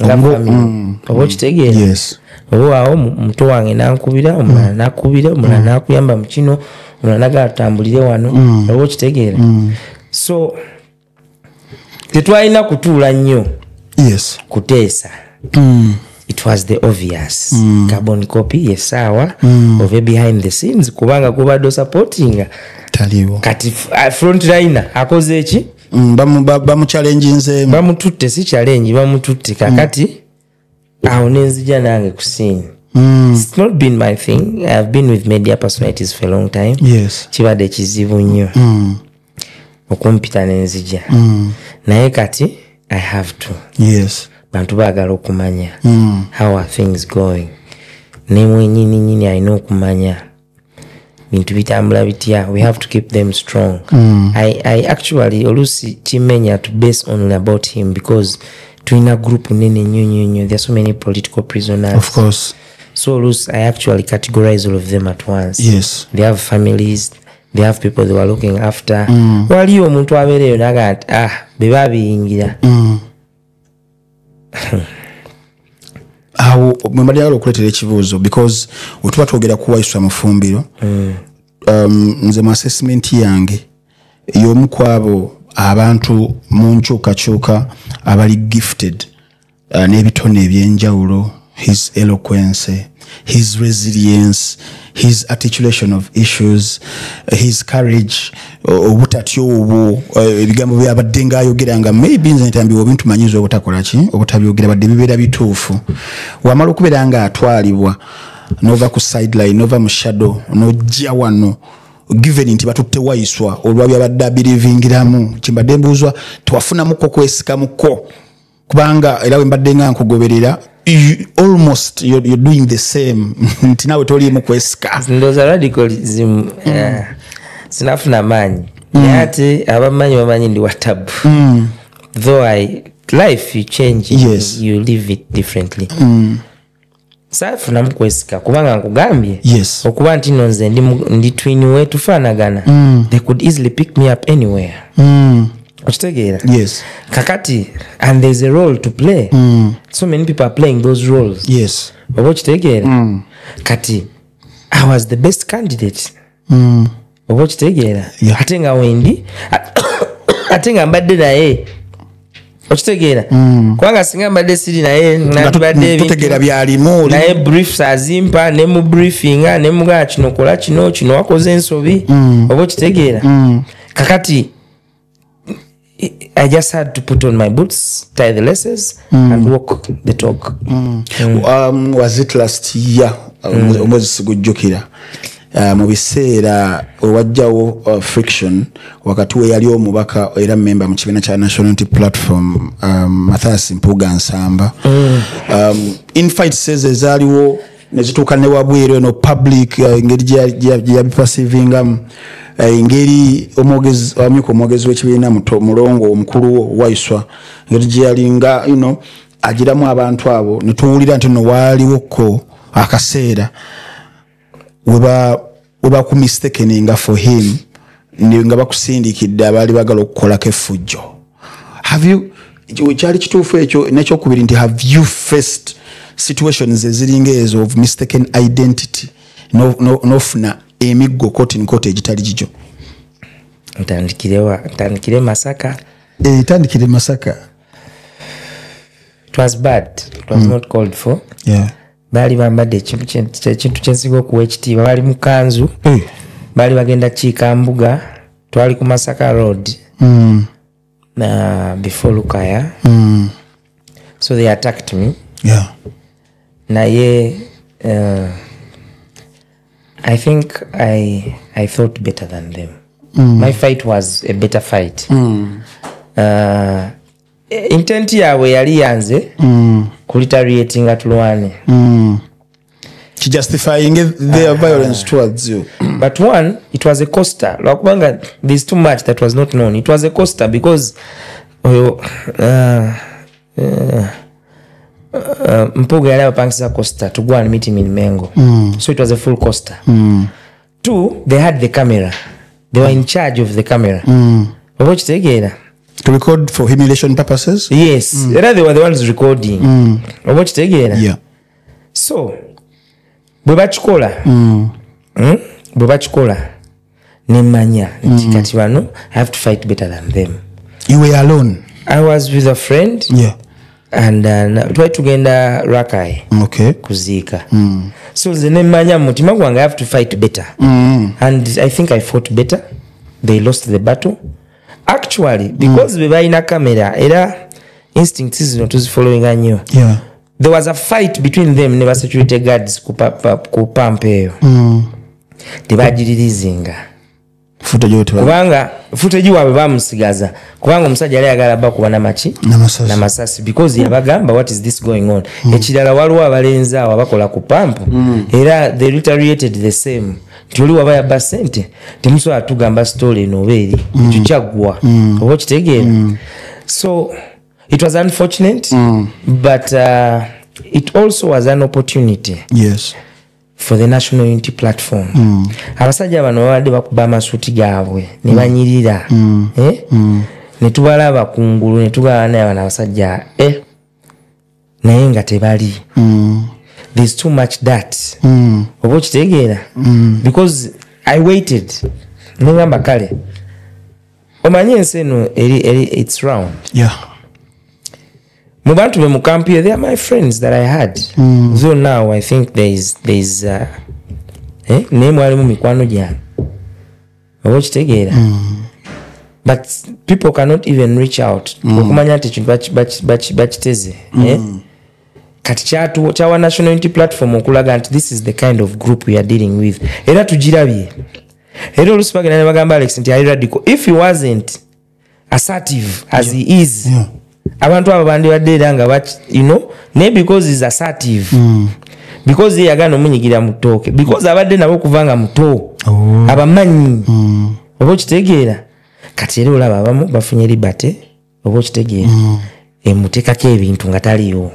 nga family. Oba okitegeera? Yes. Oba awo muto wange nankubira, omulala nakubira, omulala nakuyamba mu kino, omulala nagala tutambulire wano. Oba okitegeera? So tetwalina kutuula nnyo kuteesa. It was the obvious. Carbon copy yesaawa ove behind the scenes, kubanga gubadde supporting taliwo. Kati frontliner akoze eki? Bamuchallenginze, bamututte, si challenge, bamututte. Kakati awo nenzija nange ku scene. It's not been my thing. I've been with media personalities for a long time. Kibadde kizibu nnyo okumpita nenzija. Naye kati I have to. Bantu baagala okumanya how are things going. Ne mwenyini nyini alina okumanya bintu bitambula bitya. We have to keep them strong. I actually oluusi kimenya to base only about him, because tulina group nene nnyo nnyo nnyo. There are so many political prisoners. Of course. So oluusi I actually categorize all of them at once. They have families, they have people they were looking after. Waliyo omuntu abeereyo naga nti be babiyingira. Awo mwe mbadde okuleetera ekibuuzo, because wetuba twogera ku Waiswa Mufumbiro, nze mu assessment yange y'omu ku abo abantu mu nkyukakyuka abali gifted n'ebitone ebyenjawulo, his eloquence, His resilience, his articulation of issues, his courage, obutatya obwo, ebigambo byabadde ng'ayogera nga maybe nze Ntambi obintu manyiza obutakola ki, obutabyogera badde bibeera bituufu. Wamala okubeera ng'atwalibwa nova ku sideline, nova mu shadow, n'ojja wano, given nti batutte Waiswa olwa byabadde abirivingiramu, kimbadde mbuuzwa tewafunamuko kwesikamuko, kubanga era we mbadde nga nkugoberera, almost you're doing the same, nti naawe toliimu kwesika. Ndowooza radicalism, sinafuna maanyi, naye ate abamanyi bamanyi ndi wa tabu. Though I life you change, you live it differently. Saafunamu kwesika kubanga nkugambye okuba nti nno nze ndi twin we tufaanagana, they could easily pick me up anywhere. Okitegeera? Yes. Kakati, and there's a role to play. So many people are playing those roles. Oba okitegeera? Kati I was the best candidate. Oba okitegeera? Ate nga wendi, ate nga mbadde naye. Okitegeera? Kubanga singa mbadde siri naye, nandibadde tutegeera byalimu. Naye briefs azimpa, ne mu briefinga, ne mugamba kino kola kino, kino wakoze ensobi. Oba okitegeera? Kakati I just had to put on my boots, tie the laces, and walk the talk. Was it last year? Omwezi sigujjukira. Mu biseera wajjawo friction wakati we yali omubaka era member mu kibiina kya National Unity Platform, Mathias Mpuuga Nsamba. Infights ezaaliwo ne zituuka ne wabweru eno public, engeri gye yabiperceivingamu, engeri omwogezi amyuka omwogezi w'ekibiina Mulongo omukulu Waiswa, engeri gye yalinga agiramu abantu abo, ne tuwulira nti no waaliwoko akaseera weba ku mistakeninga for him, nga bakusindikidde abaali bagala okukolako effujjo. Have you, kyali kituufu ekyo? Nekyokubiri nti have you faced situations eziringa ezo of mistaken identity, nofuna emiggo quote in quote egitali gigyo? Ntandikire Masaka. Tandikire Masaka. It was bad. It was not called for. Baali bambadde ekintu kyensinga okuwa ekitiibwa, bali mu kanzu, baali bagenda kiika mbuga, twali ku Masaka Road, before Lukaya. So they attacked me. Naye I think I thought better than them. My fight was a better fight. Intent yaabwe yali yanze kulitaliatinga tulwane. Justifying their violence towards you. But one, it was a coaster. Lwakubanga there's too much that was not known. It was a coaster because oyo Mpuuga yali abapangisa coaster to go and meet him in Mengo. So it was a full coaster. Two, they had the camera. They were in charge of the camera. Oba okitegeera? To record for humiliation purposes? Yes. Era they were the ones recording. Oba okitegeera? Yeah. So bwe bakikola, bwe bakikola nemanya nti kati bano I have to fight better than them. You were alone? I was with a friend. And twali tugenda Rakai kuziika. So nze nemanya mu mutima gwange I have to fight better. And I think I fought better. They lost the battle. Actually, because be balina camera, era instincts zino tuzifollowinga nnyo. There was a fight between them ne ba security guards ku pump eyo. Tebagiririzinga. Kubanga footage waabwe bamusigaza, kubanga omusajja yali ayagala bakuba namaki namasasi, because yabagamba what is this going on. Ekirala waliwo abalenzi awo abakola ku pump, era they retaliated the same. Nti oli waba yabba ssente temusobola tugamba story eno oba eri, ekyo kyaggwa. Oba okitegeera? So it was unfortunate, but it also was an opportunity. For the National Unity Platform. Abasajja bano babadde bakuba amasuuti gaabwe ne banyirira. Ne tubalaba kungulu ne tugamba naye bano abasajja naye nga tebali. There's too much that. Oba okitegeera? Because I waited. Ne ngamba kale, omanyi ensi eno eri it's round. Mu bantu be mu camp here, they are my friends that I had. So now I think there is naye mwalimu mikwano gyange, oba okitegeera? But people cannot even reach out okumanya nti ekintu bakiteze, eh? Kati kyawa National Unity Platform okulaga nti this is the kind of group we are dealing with. Era tugirabye, era oluusi bagenda ne bagamba Alex nti ali radical. If he wasn't assertive as he is, abantu abo bandibadde era nga naye because is assertive, because ye yagaana omunyigira mu ttooke, because abadde nabo okuva nga muto, abamanyi, oba okitegeera? Kati era olaba abamu bafunye liberty, oba okitegeera, emuteekako ebintu nga taliiwo.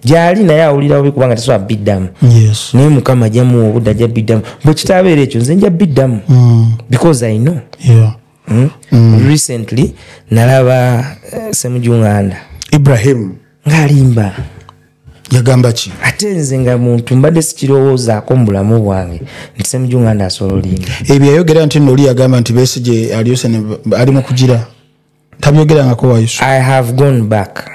Gyali naye awulira bubi kubanga tasobola biddamu. Naye Mukama ajjamuwa obudde, ajja biddamu. Bwe kitaabeera ekyo, nze nja biddamu because I know. Recently nalaba Ssemujju Nganda Ibrahim ng'alimba. Yagamba ki? Ate nze nga muntu mbadde sikirowoozaako mu bulamu bwange nti Ssemujju Nganda asobola olimba. Ebyo yayogera nti nno oli yagamba nti Besigye alyose ali mu kugira, tabyogerangako Waiswa. I have gone back,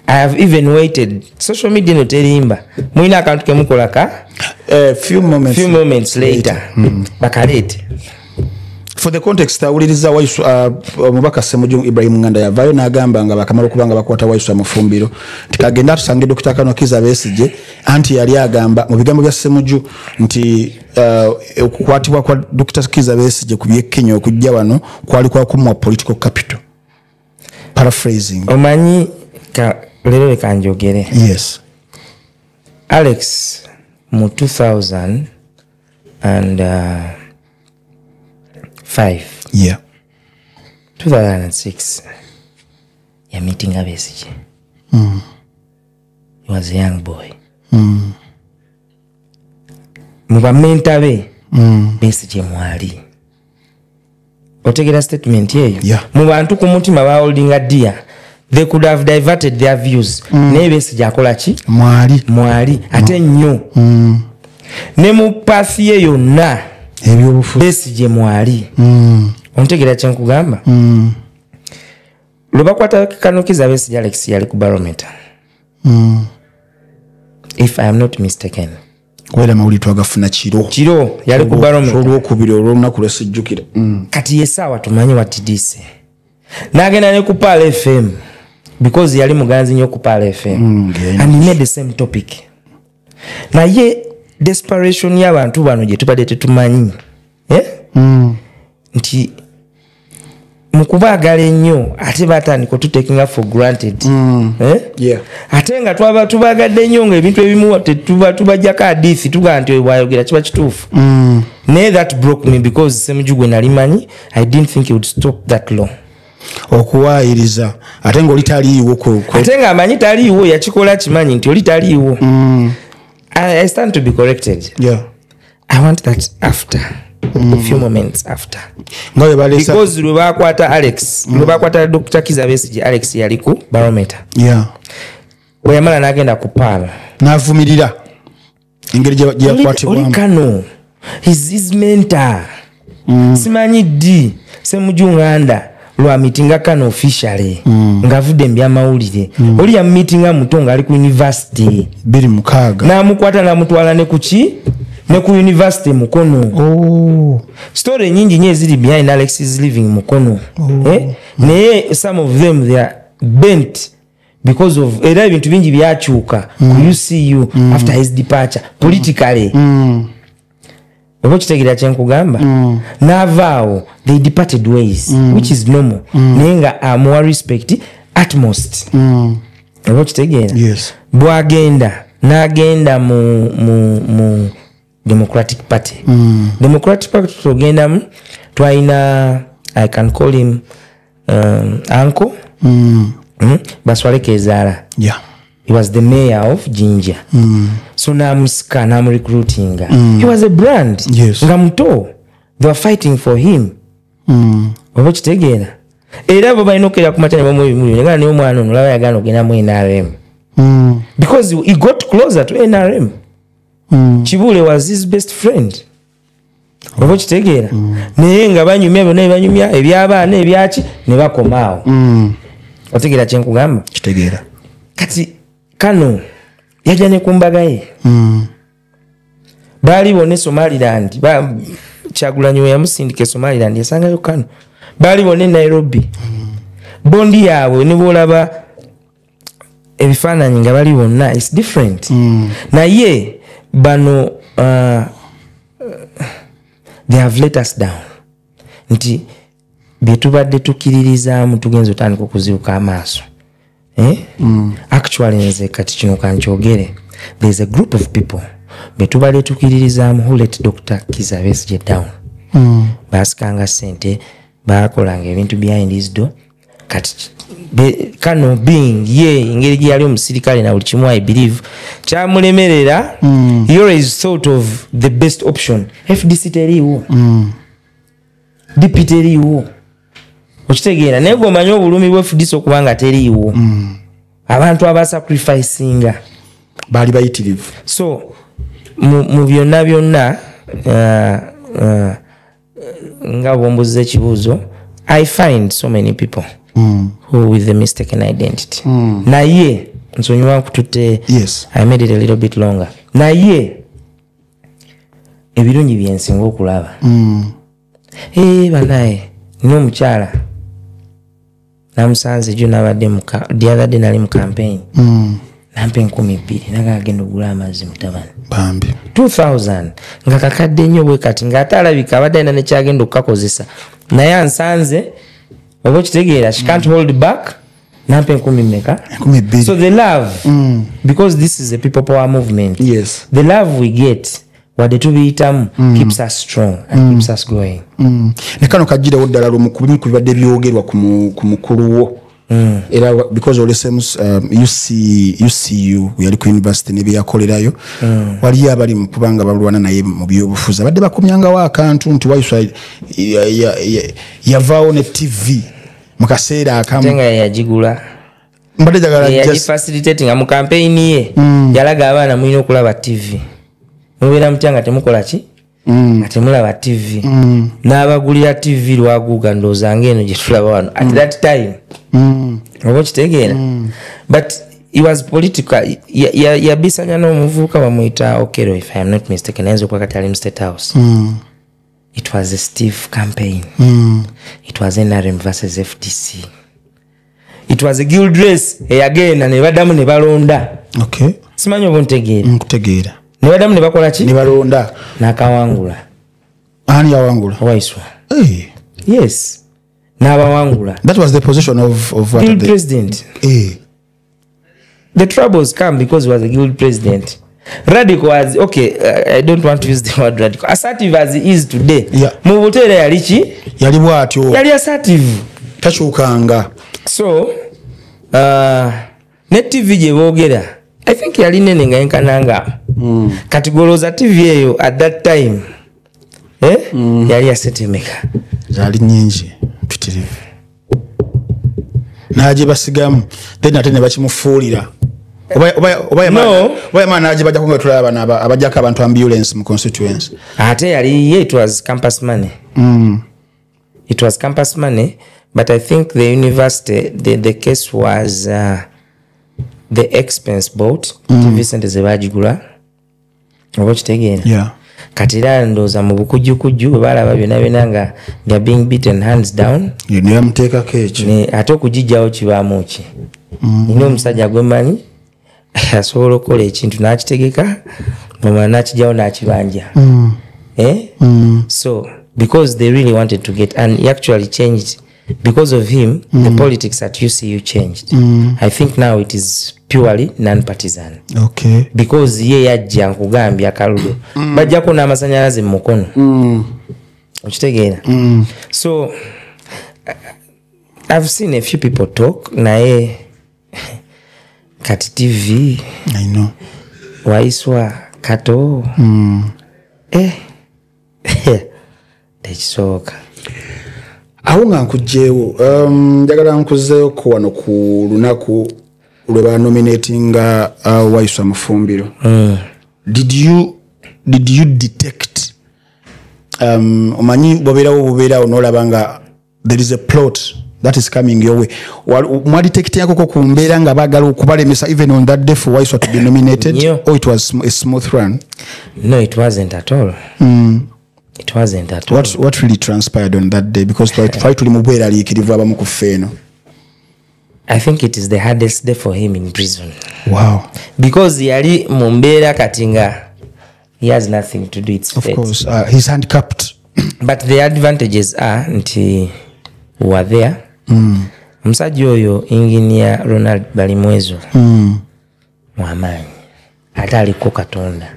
I have even waited. Social media eno terimba. Mulina akantu kemukola ka few moments, few moments later, bakaleete. For the context, awuliriza, Waiswa, omubaka Ssemujju Ibrahim Nganda yavaayo n'agamba nga bakamala okuba nga bakwata Waiswa Mufumbiro nti kagenda atusange Dr. Kano Kiza Besigye, anti yali agamba mu bigambo bya Ssemujju nti okukwatibwa kwa Dr. Kiza Besigye ku by'e Kenya okujja wano kwali kwa kumuwa political capital, paraphrasing. Omanyi leero leka njogere. Yes. Alex, mu 2005, 2006 yameetinga Besigye. He was a young boy. Mu bamentor be, Besigye mwali. Otegera statement yeyo? Yeah. Mu bantu ku mutima baholdinga dear, they could have diverted their views, naye Besigye akola ki? Mwali. Mwali ate nnyo. Ne mu path ye yonna ebyobufuzi, Besigye mwali. Ontegera kyenkugamba? Lwe bakwata Kano Kiza Besigye, Alex, yali ku Barometer, if I am not mistaken. Kubeera amawulire twagafuna kiro. Kiro yali ku Barometer. Olwokubiri, olwolunaku lwesijjukira. Kati yesaawa tumanyi watidise n'agenda ne ku Pearl FM, because yali muganzi nnyo ku Pearl FM, and he made the same topic. Naye desperation y'abantu bano gye tubadde tetumanyi, eh? Nti mu kubaagala ennyo ate batandika otutekinga for granted, eh? Yeah. Ate nga twaba tubagadde nnyo, ngaebintu ebimu tetuba tubajjako adithi, tugaa nti oyo bwayogera kiba kituufu. Naye that broke me, because Ssemujju gwe nali manyi, I didn't think he would stop that long. Okuwaayiriza ate ngaoli taliiwo. Ate ng'amanyi taliiwo, yakikola kimanyi nti oli taliiwo. I stand to be corrected. I want that after, few moments after, nga bwe baleesa because lwe bakwata Alex, lwe bakwata Dr. Kiza Besigye, Alex yali ku Barometer. Bwe yamala n'agenda ku Pearl. N'avumirira engeri gye Oli yakwatibwamu. Kano his mentor. Simanyi ddi Ssemujju Nganda lwameetinga Kano officially ng'avudde mu byamawulire. Oli yamumeetinga muto ng'ali ku university. 2006. N'amukwata n'amutwala ne kuki, ne ku university Mukono. Oh. Story nyingi nnyo eziri behind Alex's leaving Mukono, eh? Naye some of them, they are bent because of, era ebintu bingi byakyuka ku UCU after his departure politically. Oba okitegeera kyenkugamba? N'avaawo, they departed ways, which is normal, naye nga amuwa respect atmost, oba okitegeera? Yes. Bwagenda n'agenda mu Democratic Party. Democratic Party tugendamu, twalina, I can call him uncle, Baswale Kezaala. He was the mayor of Jinja. So namusika, namurecruitinga. He was a brand. Nga muto, they were fighting for him, oba okitegeera? Era bo balina okukera ku makya ne bamuwa ebimuli, negana naye omwana ono olaba yagaana ogenda mu NRM, because he got closer to NRM. Kibuule was his best friend, oba okitegeera? Naye nga banyumya byonna ebanyumya ebyabaana ebyaki ne bakomaawo. Otegeera kyenkugamba? Kitegeera. Kati kano yajja ne ku mbaga ye. Baali bonna e Somaliland. Kyagulanyi we yamusindika e Somaliland yasangayo kano. Baali bonna e Nairobi. Bond yaabwe ne bw'olaba ebifaananyi nga bali bonna, it's different. Naye bano they have let us down. Nti bye tubadde tukkiririzaamu tugenza otandika okuzibuka amaaso. Eh? Actually nze kati kino kankyogere, there is a group of people be tubadde tukkiririzaamu who let Dr. Kizza Besigye down. Baasikanga ssente, baakolanga ebintu behind his door. Kati kano being ye engeri gye yali omusirikale na buli kimu, I believe kyamulemerera. He always thought of the best option. FDC teriiwo, DP teriiwo, okitegeera? Naye gweomanyi obulumi bwa FDC okuba nga teriiwo, abantu abasacrificinga baali bayitirivu. So mu byonna byonna, nga bwombuuza ekibuuzo, I find so many people who with a mistaken identity. Naye nsonyiwa nkututte. Yes. I made it a little bit longer, naye ebirungi byensinga okulaba, banaye nina omukyala namusanze jo, nabadde the other day nali mu campaign, nampa 2000, naga agenda ogula amazzi mutabani. Bambi. 2000 nga kakadde nnyo bwe kati, ng'ate alabika abadde alina nekyagenda okukakozesa, naye ansanze, oba okitegeera, she can't hold back, nampa enkumi mmeka? 2000. So the love, because this is a people power movement, the love we get wadde tubiyitamu keeps us strong and keeps us going. Ne kano kajjirewo ddala lumu ku bimu ku bibadde byogerwa ku mukulu wo, era because olesemu UC, UCU yali ku university ne byeyakolerayo. Waliyo abali mu kubanga balwana naye mu byobufuzi abadde bakomyangawo akantu nti Waiswa yavaawo ne TV mu kaseera akamu. Ate nga yagigula. Mbadde njagala just Yagifacilitatinga mu campaign ye. Yalaga abaana mulina okulaba TV, mubeera mutya nga temukola ki, nga temulaba TV? N'abagulira TV lwaguuga, ndowooza ng'eno gye tulaba wano at that time, oba okitegeera? But he was political. Yabisanya n'omuvubuka bamuyita Okero, if I am not mistaken, ayinza okuba kati ali mu State House. It was a stiff campaign. It was NRM versus FDC. It was a guild race eyagenda ne baddamu ne balonda. Simanyi oba ontegeera. Nkutegeera. Ne baddamu ne bakola ki? Ne balonda. N'akawangula. Ani yawangula? Waiswa. Hey. Yes, n'abawangula. That was the position of what? Guild president. Hey. The troubles come because he was a guild president. Radical as, okay, I don't want to use the word radical, assertive as he is today, mu buteera yali ki? Yali bw'atyo. Yali assertive. Takyukanga. So ne TV gye boogera, I think yali nene nga yenkananga. Kati golooza TV eyo at that time, eh? Yali yasetemeka. Zaali nyingi mpitirivu, naje basigamu, then ate ne bakimufuulira. No. Oba yamala naje bajjako nga tulaba bano abajjako abantu ambulance mu constituency. Ate yali ye, it was campus money. It was campus money, but I think the university, the case was the expense bought. TV sente ze baagigula, oba okitegeera? Yeah. Kati era ndowooza mu bukujjukujju bwe balaba byonna byonna nga they are being beaten hands down. Ye ne bamuteekako ekyo. Ate okugijjawo kibaamu ki? Nina omusajja gwe mmanyi asobola okukola ekintu n'akitegeka, bw'amala n'akijjawo n'akibanja. Eh? So because they really wanted to get, and he actually changed because of him, the politics at UCU changed. I think now it is purely non-partisan. Because ye yajja, nkugambye, akalulu bajjako n'amasanyalaze mu mukono, okitegeera? So I've seen a few people talk, naye kati TV, I know. Waiswa Kato, eh, tekisooka. Awo nga nkugjeewo, njagala nkuzeeko wano ku lunaku lwe banominatinga Waiswa Mufumbiro. Did you detect, omanyi bobeerawo bubeerawo n'olaba nga there is a plot That is coming your way. Mwalitekiteyako ku mbeera nga baagala okubalemesa even on that day for Waiswa to be nominated? Nnyo. Or it was a smooth run? No, it wasn't at all. It wasn't at all. What really transpired on that day? Because twali tuli mu bweraliikirivu abamu ku ffe eno. I think it is the hardest day for him in prison. Wow. Because yali mu mbeera kati nga he has nothing to do, it's Of fate. course, he's handcuffed. But the advantages are nti we were there. Omusajja oyo Engineer Ronald Balimwezo mwamaanyi, ate aliko Katonda.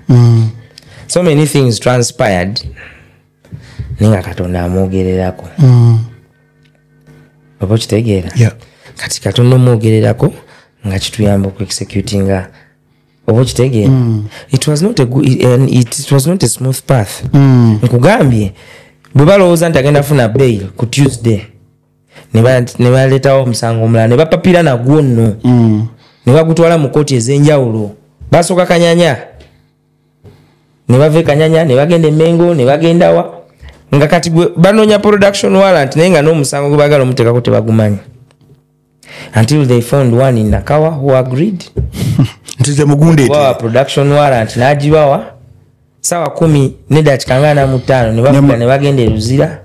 So many things transpired naye nga Katonda amwogererako. Oba okitegeera? Yeah. Kati Katonda omwogererako nga kituyamba okuexecutinga, oba okitegeera? It was not a good, it was not a smooth path. Nkugambye bwe balowooza nti agenda funa bail ku Tuesday, ne baleetawo omusango omulala ne bapapira nagwo nno ne bagutwala mu kooti ez'enjawulo. Basooka Kanyanya, ne bava e Kanyanya ne bagenda e Mengo ne bagenda wa, nga kati gwe banoonya production warrant, naye nga n'omusango gwe baagala omuteekako tebagumanyi, until they found one in Nakawa who agreed Nti ze mugunde bawa production warrant, n'agibawa 10:45 ne bavuga ne bagenda e Luzira.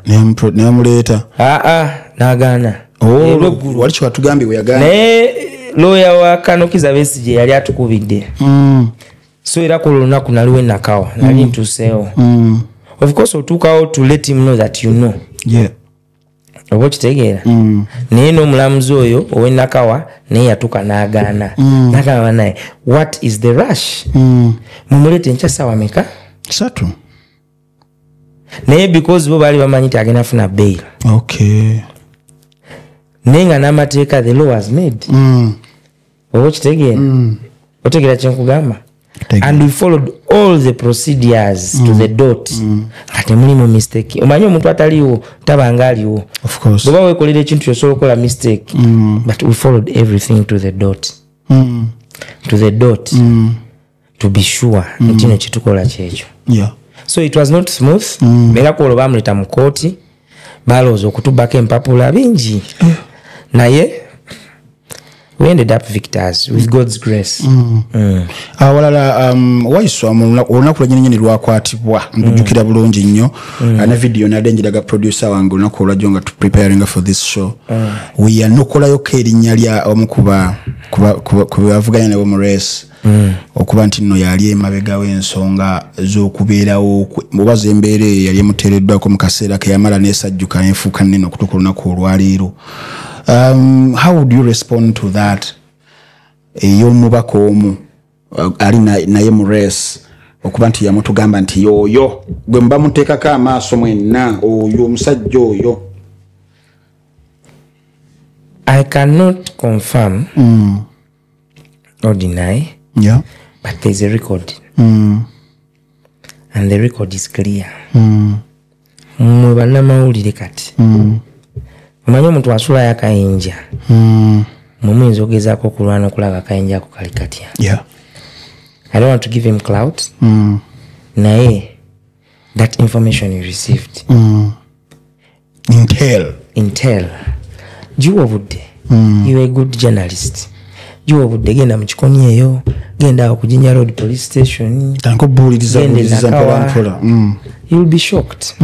Nebamuleeta. Aa, n'agaana. Oh, wali kyewatugambye bwe yagaana. Naye lawyer wa Colonel Kizza Besigye yali atukubidde. So era ku lunaku naliwo e Nakawa, nali ntuuseewo. Of course otuukawo to let him know that you know. Oba okitegeera? Naye n'omulamuzi oyo ow'e Nakawa naye yatuuka n'agaana. N'agamba naye, what is the rush? Mumuleete enkya ssaawa meka? 3. Naye because bo baali bamanyi nti agenda funa bail. Naye nga n'amateeka, the law was made. Oba okitegeera? Otegeera kye nkugamba? And we followed all the procedures to the dot. Nga temulimu mistake. Omanyi omuntu ataliiwo tabanga aliwo. Of course. Bw'oba weekolera ekintu kyosobola okukola mistake. But we followed everything to the dot. To the dot. To be sure nti no kyetukola kyekyo. So it was not smooth. Era ku olwo baamuleeta mu kooti, balowooza okutubbako empapula bingi. Naye we ended up victors with God's grace. Awalala Waiswa olunaku lwennyini lwakwatibwa ndujjukira bulungi nnyo. Ne video nadde njiraga producer wange olunaku olwajjo nga preparing for this show. We yanokolayoko erinnya lya omu ku bavuganya nabo mu race. Okuba nti nno yali emabega w'ensonga z'okubeerawo oba z'embeera eyo yali emuteereddwako mu kaseera ke yamala n'esajjuka n'efuuka nnene okutuuka olunaku olwaleero. How would you respond to that? Ey'omubaka omu ali naye mu race okuba nti yamutugamba nti yoyo gwe muba muteekako amaaso mwenna, oyo omusajja oyo. I cannot confirm or deny, but there's a record. And the record is clear. Mmwe bannamawulire kati. Omanyi omuntu asulayo akayinja. Mwe muyinza okugezaako okulwana okulaba akayinja ako kali katya. I don't want to give him clout. Naye that information you received. Intel. Intel. Giwa obudde. You are a good journalist. Giwa obudde, genda mu Kikoni eyo, genda awo ku Jinja Road Police Station. Tandika okubuuliriza, Genda e buuliriza mpola Nakawa. mpola. You'll be shocked.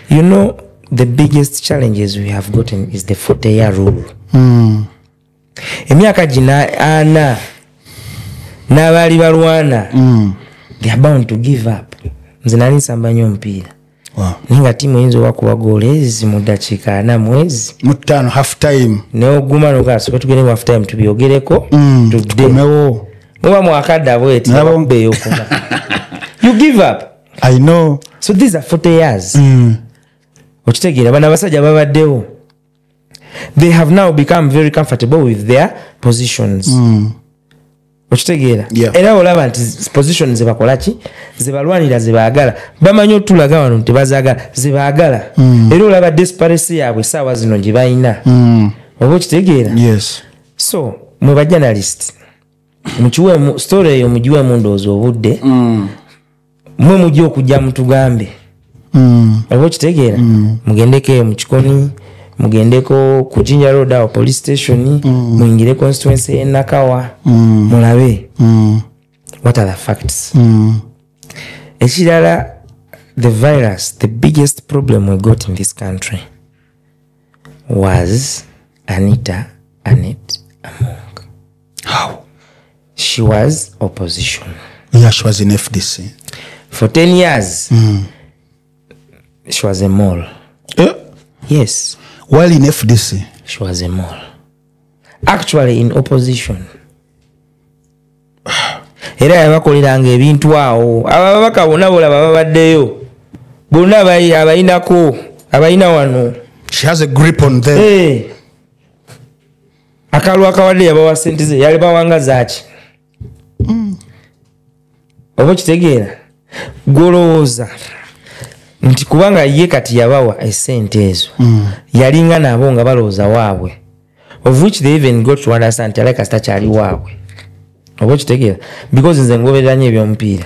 You know, the biggest challenges we have gotten is the 40-year rule. Emyaka gino ana n'abaali balwana, they are bound to give up. Nze nali nsamba nnyo omupiira. Naye nga ttiimu eyinza obakuba goolo ezi mu ddakiika 4 mwezi. Mu 5 half time. N'oguma n'ogamba soka tugende mu half time tubyogereko, tudde. Tukomewo. Muba mwakadda bweti, bakuba ey'okuna. You give up. I know. So these are 40 years. Okitegeera bano abasajja babaddewo. They have now become very comfortable with their positions. Okitegeera? Era olaba nti positions ze bakola ki? Ze balwanira, ze baagala. Bamanyi otulaga wano nti bazaagala, ze baagala. Era olaba desperation yaabwe essaawa zino gye balina. Oba okitegeera? Yes. So, mwe ba journalist, mukiweemu story eyo, mugiweemu ndowooza obudde. Mwe mujja okujja mutugambe. Oba okitegeera? Mugendeko eyo mu Kikoni, Mugendeko ku Jinja Road awo police station, muyingire constituency e Nakawa, mulabe what are the facts. Ekirala, the virus, the biggest problem we got in this country was Anita Annet Among. How? She was opposition. Yeah, she was in FDC. For 10 years, she was a mole. Eh? Yes. While in FDC? She was a mole. Actually, in opposition. Era yabakoleranga ebintu awo. Ababaka bonna bolaba babaddeyo. Bonna abayinako, abayina wano. She has a grip on them. Hey. Akalulu akawadde yabawa ssente ze, yali bawanga zaaki? Oba okitegeera? Gw'olowooza nti kubanga ye kati yabawa essente ezo, yalinga nabo nga balowooza waabwe, of which they even got to understand nti aleka sitakyali waabwe. Oba okitegeera? Because nze ngoberera nnyo ebyomupiira.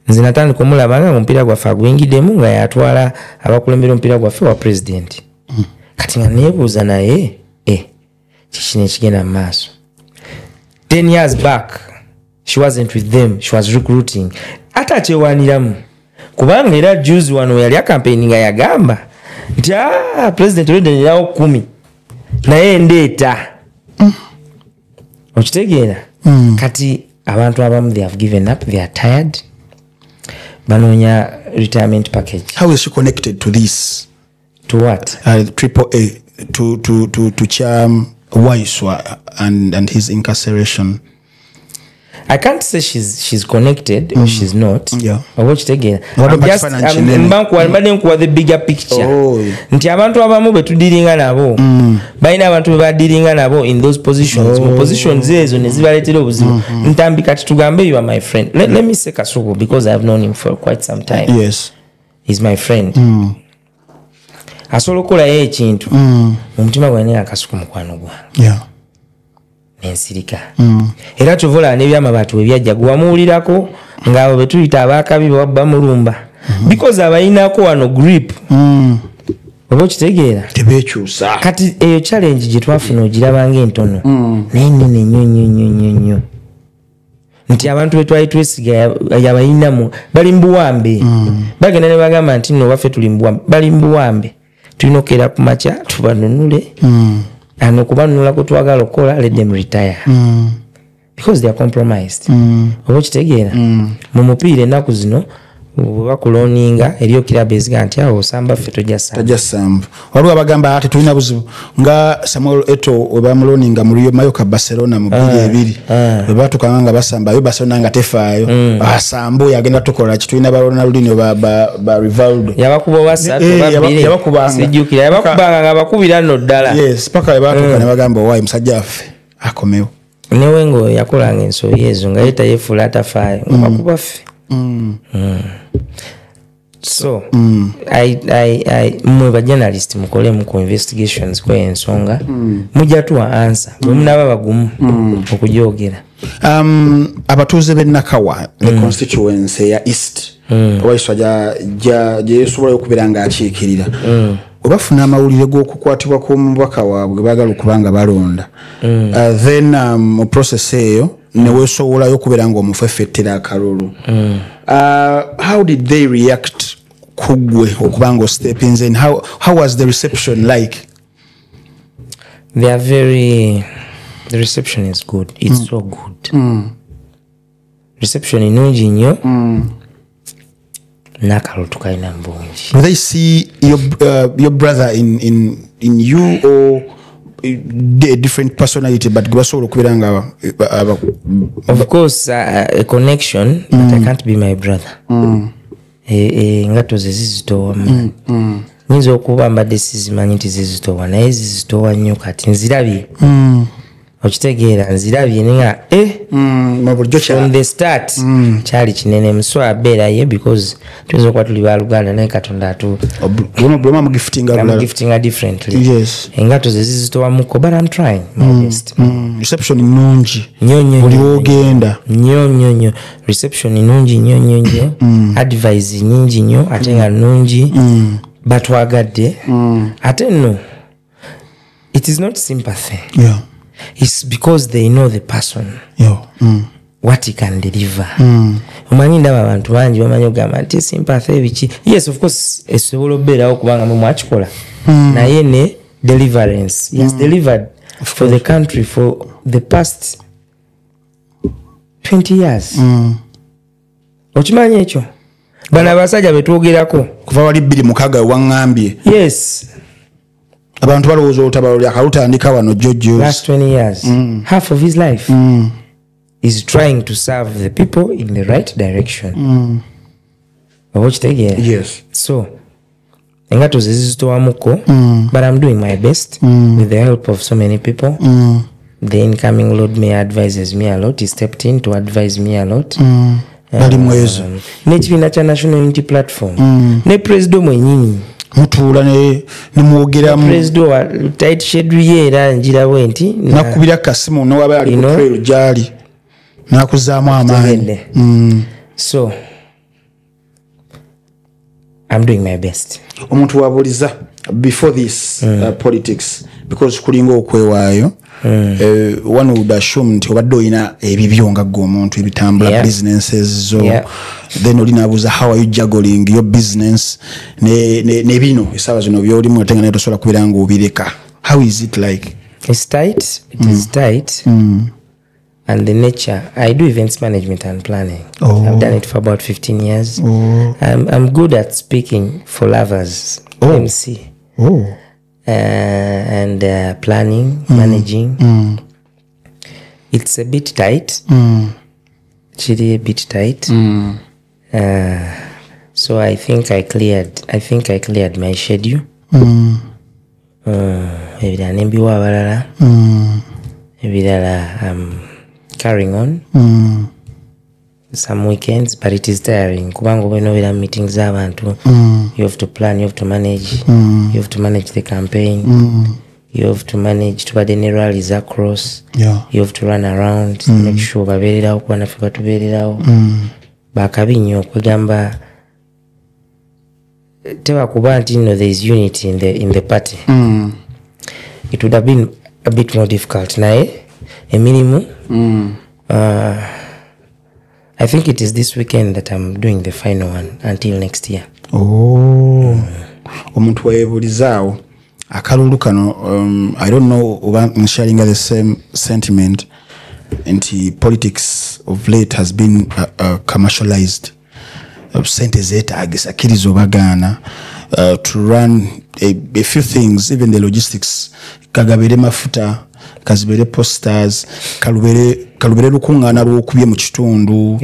Nze natandika omulaba nga omupiira gwaffe aguyingiddemu nga yatwala abakulembera omupiira gwaffe wa president. Kati nga neebuuza naye, kiki nekigenda mu maaso? 10 years back, she wasn't with them, she was recruiting. Ate akyewaniramu. Kubanga era juzi wano yali akampeyini nga yagamba nti president already ninawo 10 naye ndeeta. Okitegeera? Kati abantu abamu they have given up, they are tired. Banoonya retirement package. How is she connected to this? To what? Triple A, to Cham Waiswa and his incarceration. I can't say she's connected or she's not. Yeah. I'm the bigger picture. Nti abantu abamu betudiringa nabo. Balina abantu bebadiringa nabo in those positions. Mu positions ezo ne zibaleetera obuzibu. Ntambi kati tugambe you are my friend. Let me say Kasuku because I've known him for quite some time. Yes. He's my friend. Asobola okukolayo ekintu. Mu mutima gwange naye Kasuku mukwano gwange. Yeah. Ensirika. Era tuvola n'ebyamabaati we byajja gwamuwulirako ng'abo be tuyita abaakabi bamulumba. Because abayinako wano grip. Oba okitegeera? Tebeekyusa. Kati eyo challenge gye twafuna ogiraba ng'entono. Naye nnene nnyo nnyo nnyo nnyo nnyo. Nti abantu be twali twesiga yabayinamu bali mu buwambe. Bagenda ne bagamba nti nno baffe tuli mu buwambe. Bali mu buwambe. Tulina okukeera ku makya tubanunule. And okubanunula kwe twagala okukola, let them retire. Because they are compromised. Oba okitegeera? Mu mupiira ennaku zino bwe bakuloninga eriyo kirabo eziga nti awo osamba ffe tojja samba. Tojja samba. Waliwo abagamba ate tulina buzibu nga Samuel Eto'o we bamuloninga mu Real Mallorca Barcelona mu 2002. Bwe baatukanga nga basamba yo Barcelona nga tefaayo. Asambo yagenda tukola ki tulina ba Ronaldinho ba Rivaldo. Yabakuba basatu babiri. Yabakubanga. Sijjukira yabakubanga nga bakubira nno ddala. Yes, paka bwe baatuka ne bagamba owaayi musajja waffe akomewo. Ne Wengo yakolanga ensobi ezo nga ye tayefuula atafaayo nga bakuba ffe. So I mwe ba journalist mukole mu investigations kwa ensonga mujja tuwa answer bwe munaba bagumu okujogera. Abatuuze b'e Nakawa the constituency ya East Waiswa gyesobola okubeera ng'akiikirira obafuna amawulire g'okukwatibwa kw'omubaka waabwe baagala okuba nga balonda then mu process eyo neweesowolayo okubeera ng'omufeffettera akalulu. How did they react ku ggwe okuba ng'ostepinze in? How was the reception like? They are very, the reception is good. It's so good. Reception nnungi nnyo. N'akalulu tukalina mu bungi. Do they see your brother in you or a different personality but gwebasobola okubeera nga Of course, a connection, but I can't be my brother. Engatto ze zizitowa. Nyinza okuba mbadde sizimanyi nti zizitowa naye zizitowa nnyo kati nzirabye. Okitegeera nzirabye nga from the start kyali kinene muswa abeera ye because tuyinza okuba tuli baluganda naye Katonda atu giftinga differently. Yes. Engatto ze zizitowamuko but I'm trying my best. Reception nnungi. Nnyo nnyo. Buli w'ogenda. Nnyo nnyo nnyo. Reception nnungi nnyo nnyo nnyo. Advice nnyingi nnyo ate nga nnungi. Batwagadde. Ate nno It is not sympathy. Yeah. It's because they know the person. Yeah. What he can deliver. Omanyi ndaba abantu bangi bamanyi ogamba nti sympathy biki. Yes, of course esobola obeerawo kubanga mwe mwakikola. Naye ne deliverance. He has delivered for the country for the past 20 years. Okimanyi ekyo? Bano abasajja betwogerako kuva wali 2006 waŋŋambye. Yes. Abantu balowooza olutabalo lyakalutandika wano jjojjo. Last 20 years. Half of his life. Is trying to serve the people in the right direction. Yes. So, engato zizitowamuko, but I'm doing my best with the help of so many people. The incoming Lord Mayor advises me a lot. He stepped in to advise me a lot. N'ekibiina kya National Unity Platform. Ne president mwennyini. Mutuula ne mwogeramu. President wa tight schedule ye era njirawo nti. Nakubira kasimu n'owaba ali ku trail gy'ali. Nakuzaamu amaanyi. So, I'm doing my best. Omuntu wabuliza before this politics, because kulinga okwewaayo, one would assume nti obadde olina ebibyo nga ggwe omuntu ebitambula businesses zo. Then oli n'abuuza how are you juggling your business ne bino essaawa zino by'olimu ate nga naye tosobola kubeera ng'obireka. How is it like? It's tight. It is tight. And the nature, I do events management and planning. Oh. I've done it for about 15 years. Oh. I'm good at speaking for lovers, MC. Oh. And planning, managing. It's a bit tight. Actually a bit tight. So I think I cleared my schedule. Ebirala carrying on some weekends, but it is tiring. Kubanga oba meetings abantu, you have to plan, you have to manage, you have to manage the campaign, you have to manage tubadde ne rallies across, you have to run around, make sure babeererawo kuba naffe batubeererawo. Bakabi nnyo okwegamba tebakuba nti no there is unity in the party. It would have been a bit more difficult. Naye emirimu, I think it is this weekend that I'm doing the final one until next year. Oh. Omuntu weebulizaawo akalulu kano, I don't know oba sharing the same sentiment nti politics of late has been commercialized. Sente zeetaagisa kkiriza obagaana to run a few things, even the logistics, kagabere mafuta, kazibere posters, kalubere lukuŋŋaana lw'okubye mu kitundu,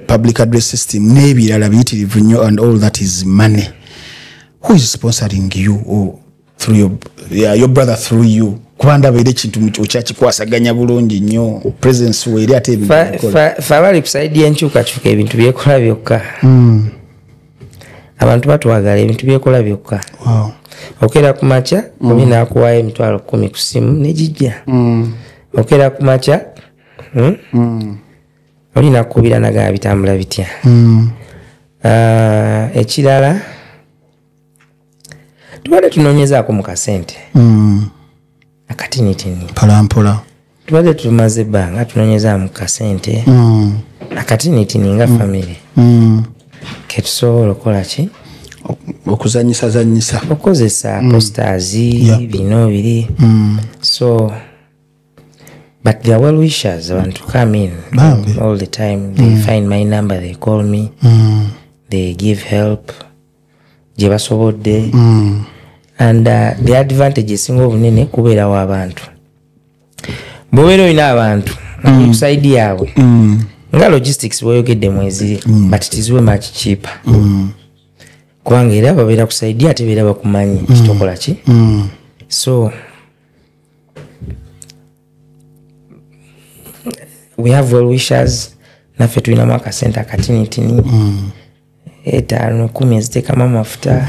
public address system n'ebirala biyitirivu nnyo, and all that is money. Who is sponsoring you or through your brother through you? Kuba ndaba era ekintu okyakikwasaganya bulungi nnyo, presence weeri ate ebintu bikola. Fe abali ku side y'enkyukakyuka ebintu byekola byokka. Abantu batwagala ebintu byekola byokka. Okeera ku makya, obi n'akuwaayo emitwalo 10 ku ssimu ne gijja. Okeera ku makya, oli n'akukubira nagamba bitambula bitya. Ekirala tubadde tunoonyezaako mu kasente. Akatinitini. Mpola. Tubadde tumaze ebbanga tunoonyezaamu mu kasente. Akatinitini nga family. Ketusobola okukola ki? Okuzannyisa zannyisa. Okukozesa posters, bino biri. So, but they are well wishers want to come in all the time. They find my number, they call me, they give help. Gye basobodde. And the advantage esinga obunene kubeerawo abantu. Bw'obeera olina abantu ku side yaabwe, nga logistics bw'oyogedde mweziri, but it is way much cheaper. Kubanga era babeera ku side ate beera bakumanyi kitokola ki. So we have well wishers, naffe tulinamu akasente akatinitini, 5, 10 eziteekamu amafuta.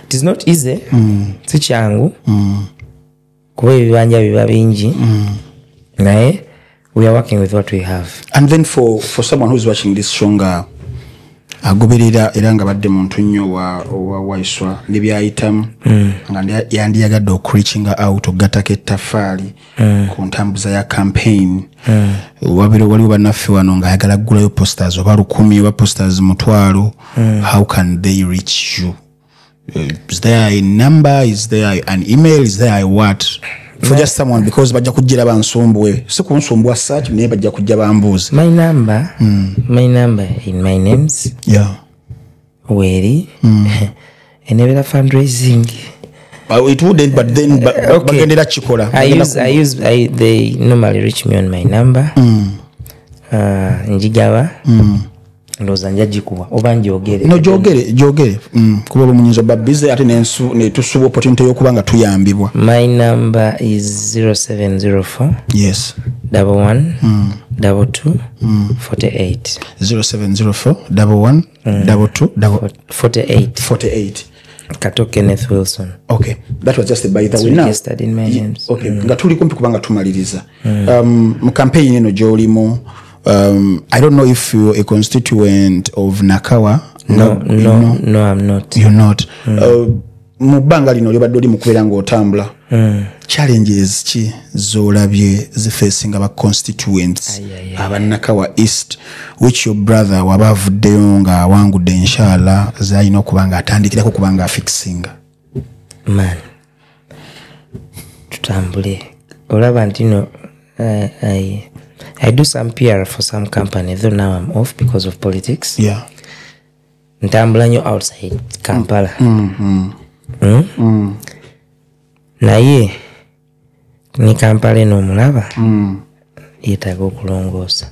It is not easy, si kyangu, kuba ebibanja biba bingi, naye we are working with what we have. And then for someone who is watching this show nga Agoberera era nga badde muntu nnyo wa Waiswa ne byayitamu, nga yandiyagadde okureachinga out okugattako ettaffaali ku ntambuza ya campaign. Wabiro waliwo bannaffe wano ng'ayagala kugulayo posters oba 1000 oba posters 5,000. How can they reach you? Is there a number? Is there an email? Is there a what? For just someone, because bajja kujjira bansumbuwe, si kunsumbwa search, naye bajja kujja bambuuze. My number, my number in my names. Weri. Enebeera fundraising. It wouldn't, but then bagendera kikola. They normally reach me on my number. Njigaba. Ndowooza nja gikuwa oba njogere. No, jogere. Kuba olumunyinza oba busy ate ne tusuba opportunity y'okuba nga tuyambibwa. My number is 0704 yes 11 22 48. 0704 11 22 48. 48. Kato Kenneth Wilson. Okay, that was just by the way now. Registered in my names. Okay, nga tuli kumpi kubanga tumaliriza. Mu campaign eno gy'olimu, I don't know if you're a constituent of Nakawa. No, no, I'm not. You're not. Mu bbanga lino lyobadde oli mu kubeera ng'otambula, challenges ki z'olabye zifacinga ba constituents aba Nakawa East, which your brother waba avuddeyo ng'awangudde inshallah z'alina okuba ng'atandikirako kuba ng'afixinga? Man, tutambule. Olaba nti no, I do some PR for some company, though now I'm off because of politics. Yeah. Ntambula nnyo outside Kampala. Naye ni Kampala eno omulaba yeetaaga okulongoosa.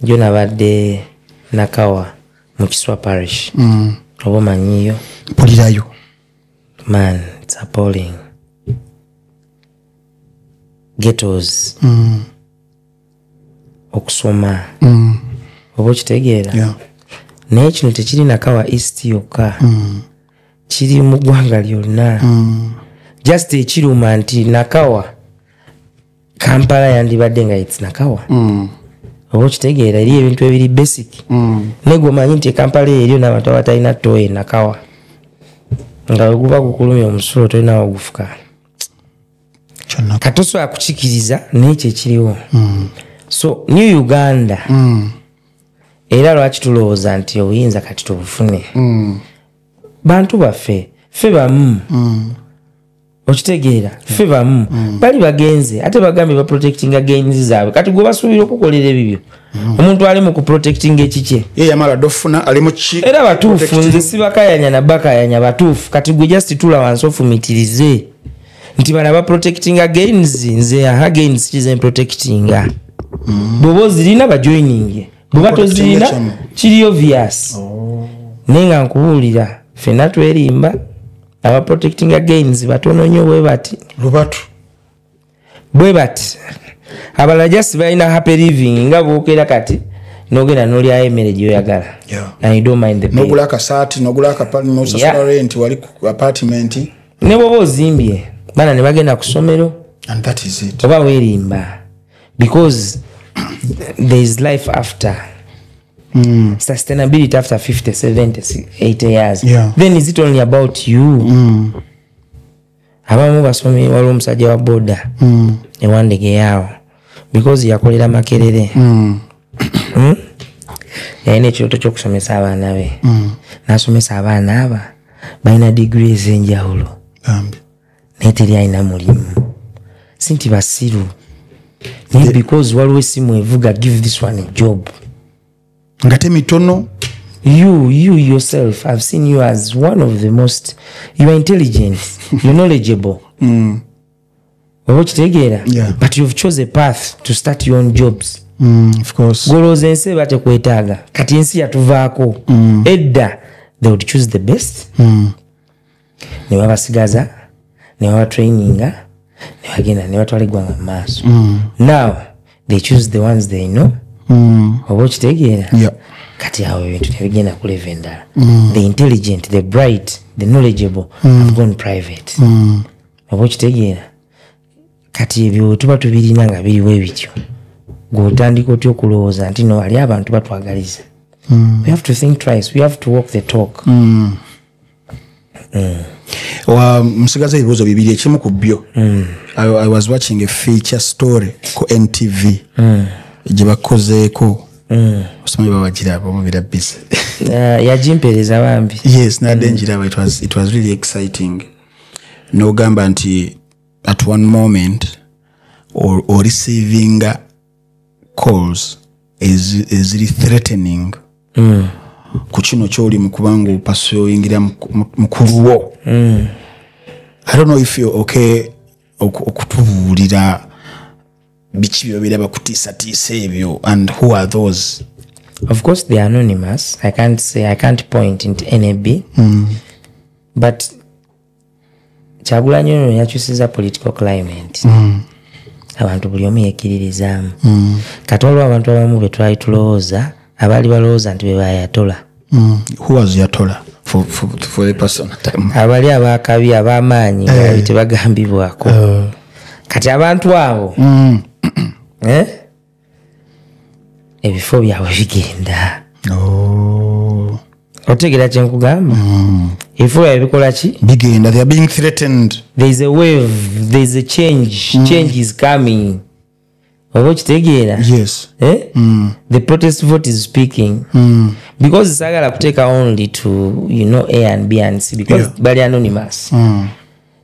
Jo nabadde Nakawa mu Kiswa Parish. Oba omanyiyo? Mpulirayo. Man, it's appalling. Ghettos. Okusoma. Oba okitegeera? Naye kino tekiri Nakawa East yokka. Kiri mu ggwanga lyonna. Just ekiruma nti Nakawa, Kampala yandibadde nga it's Nakawa. Oba okitegeera, eri ebintu ebiri basic. Naye gwe omanyi nti Kampala eriyo n'abantu abatalina ttooyi Nakawa. Nga bwe guba gukulumya omusulo tolina wagufuka. Kati tosobola kukikiriza n'ekyo ekiriwo. So New Uganda, era lwaki tulowooza nti obuyinza kati tubufune? Bantu baffe ffe bamu. Okitegeera, ffe bamu. Bali bagenze ate bagambye baprotectinga gains zaabwe. Kati gwe basuubira okukolera ebibyo. Omuntu ali mu kuprotectinga ekikye. Ye yamala dofuna ali mu ki? Era batuufu, nze sibakayanya na bakayanya batuufu. Kati gwe just tula wansi ofumitirize nti bano abaprotectinga gains, nze aha gains kize mprotectinga. Bw'oba ozirina bajoininge, bw'oba tozirina kiri obvious. Naye nga nkubuulira ffenna twerimba, abaprotectinga gains batono nnyo bwe bati. Lubatu. Bwe bati. Abalala just balina happy living nga bw'okeera kati n'ogenda n'olyayo emmere gy'oyagala. And you don't mind the bill. N'ogula akasaati, n'ogula akapale, n'osasula rent wali ku apartment. Ne bw'oba ozimbye, baana ne bagenda ku ssomero. And that is it. Oba weerimba. Because there is life after. Sustainability after 50, 70, 80 years. Then is it only about you? Abamu basomi waliwo omusajja wa boda ewandege yaawo because yakolera Makerere. Yalina ekirooto ky'okusomesa abaana be. N'asomesa abaana aba balina degree ez'enjawulo. Naye teri alina mulimu. Si nti basiru. Naye because waliwo essimu evuga, give this one a job. Ngate mitono. You yourself, I've seen you as one of the most, you are intelligent, you're knowledgeable. Oba okitegeera? But you've chose a path to start your own jobs. Of course. Golowooza ensi eba tekwetaaga. Kati ensi yatuvaako. Edda, they would choose the best. Ne babasigaza, ne babatraininga, ne bagenda ne batwala eggwanga mu maaso. Now, they choose the ones they know. Oba okitegeera? Kati awo ebintu tebigenda ku level endala. The intelligent, the bright, the knowledgeable have gone private. Oba okitegeera? Kati ebyo tuba tubirina nga biriwo ebityo. Gw'otandika otya okulowooza nti no ali abantu batwagaliza. We have to think twice. We have to walk the talk. Musigaza ebibuuzo bibiri, ekimu ku byo, I was watching a feature story ku NTV gye bakozeeko, osimanyi babagiraba oba busy. Yagimpeereza bambi. Yes, nadde njiraba. It was really exciting. N'ogamba nti at one moment or receiving calls eziri threatening ku kino kyoli mu kubanga opursuingira mukulu wo. I don't know if you're okay okutubuulira biki byobeera bakutiisatiisa ebyo and who are those. Of course they are anonymous. I can't say, I can't point into NAB. But Kyagulanyi ono yakyusiza political climate. Abantu buli omu yekkiririzaamu. Kati waliwo abantu abamu be twali tulowooza, abaali balowooza nti be bayatola. Who was Yatola for the person at time? Abali abakabi ab'amaanyi nga tebagambibwako. Kati abantu abo, eh? Ebifo byabwe bigenda. Oh. Otegeera kye nkugamba? Ebifo byabwe bikola ki? Bigenda. They are being threatened. There is a wave, there is a change. Change is coming. Oba okitegeera? Yes. Eh? The protest vote is speaking. Because saagala kuteeka only to A and B and C because bali anonymous.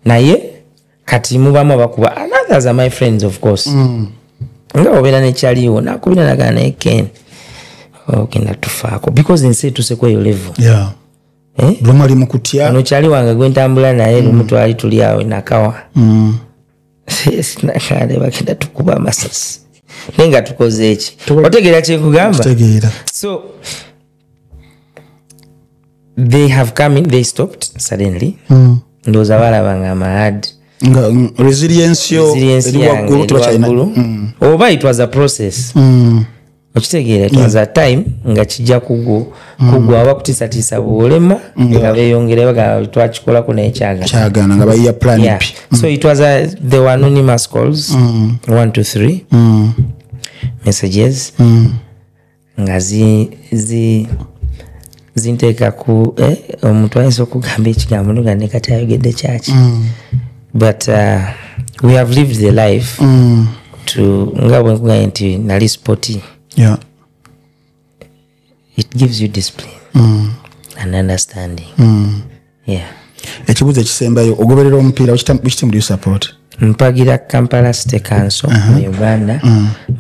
Naye kati mubamu abakuba, and others are my friends, of course. Nga obeera nekyaliwo nakubira nagana naye, "Ken, ogenda tufaako," because ensi etuuse ku eyo level. Eh? Buli omu ali mu kutya. Ono kyali wange gwe ntambula naye, lumu twali tuli awo Nakawa, nakale bagenda tukuba amasasi naye nga tukoze eki? Otegeera kyenkugamba? Kitegeera. So they have come in, they stopped suddenly. Ndowooza balaba nga amahad nga resilience yo resilience eri yange waggulu, eri tebakyalina. waggulu. Oba it was a process. Okitegeera, it was a time nga kijja kugwa oba kutiisatiisa bwolema nga beeyongera bagamba twakikolako naye kyagana. Kyagaana nga bayiya plan Yeah. B. So it was a, there were anonymous calls, 1, 2, 3 messages nga zi zinteeka ku omuntu ayinza okugamba ekigambo noga ne kati ayogedde kyaki, but we have lived the life to nga bwe nkugambye nti nali sporty. It gives you discipline and understanding. Yeah. Ekibuuzo ekisembayo, ogoberera omupiira? Which team do you support? Mpagira Kampala City Council mu Uganda.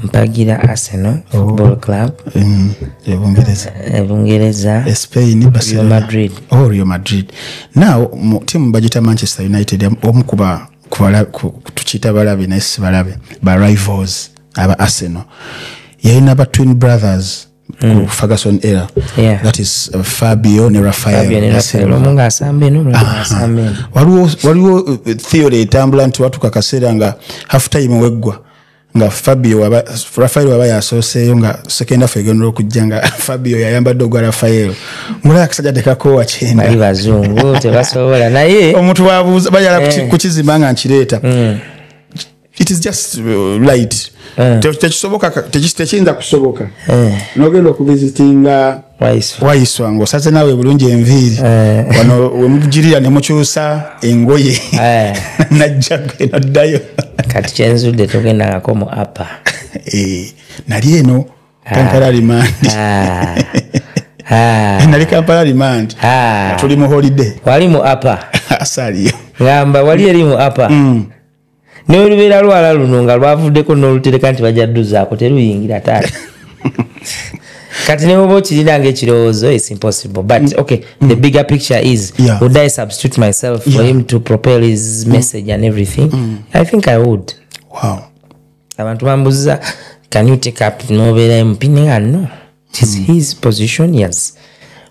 Mpagira Arsenal Football Club. E Bungereza. E Bungereza. E Spain, Real Barcelona. Madrid. Oh, Real Madrid. Now mu tiimu bagita Manchester United, omu kuba tukiyita balabe naye si balabe, ba rivals aba Arsenal, yalina ba twin brothers ku Ferguson era. That is Fabio ne Rafael. Fabio ne Da Rafael. Silva. Omu ng'asamba eno, omulala ng'asamba eno. Waliwo theory etambula nti watuka kaseera nga half time weggwa nga Fabio waba, Rafael waba yasooseeyo, nga second half egenda okujja nga Fabio yayambadde ogwa Rafael. Mulaba akasajja tekakoowa kyenda. Bali bazungu tebasobola naye. Omuntu wabuuza bayala kukizimba nga nkireeta. It is just light. Tekisoboka, tekiyinza kusoboka nogenda okuvisitinga Waiswa ng'osaze naawe bulungi enviiri, wano wemugirira ne mukyusa engoye, najja gwe noddayo. Kati kyenzudde, togendangako mu apa. Nali eno Kampala remand, nali Kampala remand, tuli mu holiday. Wali mu apa? Asaliyo. Ngamba wali eri mu apa, nolubeera lwala luno nga lwavuddeko n'olutereka nti bajja dduzaako, teruyingira taata. Kati ne bwoba okirina ngaekirowoozo, it's impossible. But okay, the bigger picture is, would I substitute myself for him to propel his message and everything? I think I would. Abantu bambuza, "Can you take up nobeera MP?" Nga no, it is his position. He has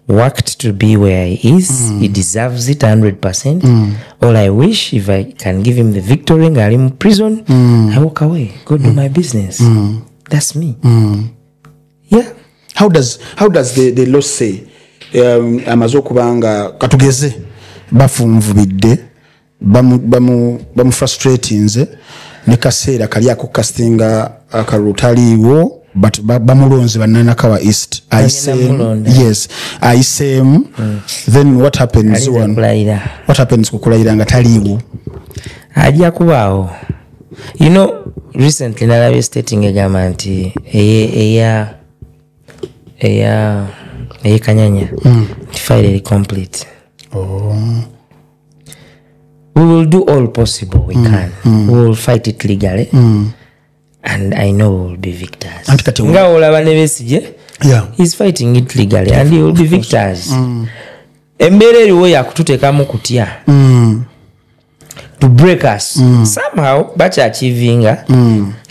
worked to be where he is. He deserves it 100%. All I wish, if I can give him the victory ng'ali mu prison, I walk away, go do my business. That's me. Yeah. How does the law say, amaze okuba nga katugeze bafunvubidde, bamufrustratinze ne kaseera kali akukastinga akalulu taliiwo? But bamulonze bannanakawa East ayiseemu. Yes, ayiseemu. Then what happens one? What happens kukulayira nga taliiwo? Ajja kubaawo. You know, recently nalabye stating egamba nti eya eyekanyanya nti file eri complete. Oh. We will do all possible we can. We will fight it legally. And I know we will be victors. Nga olaba ne Besigye, he's fighting it legally and he will be victors. Embeera eriwo yakututeekamu kutya. To break us. Somehow bakyachievinga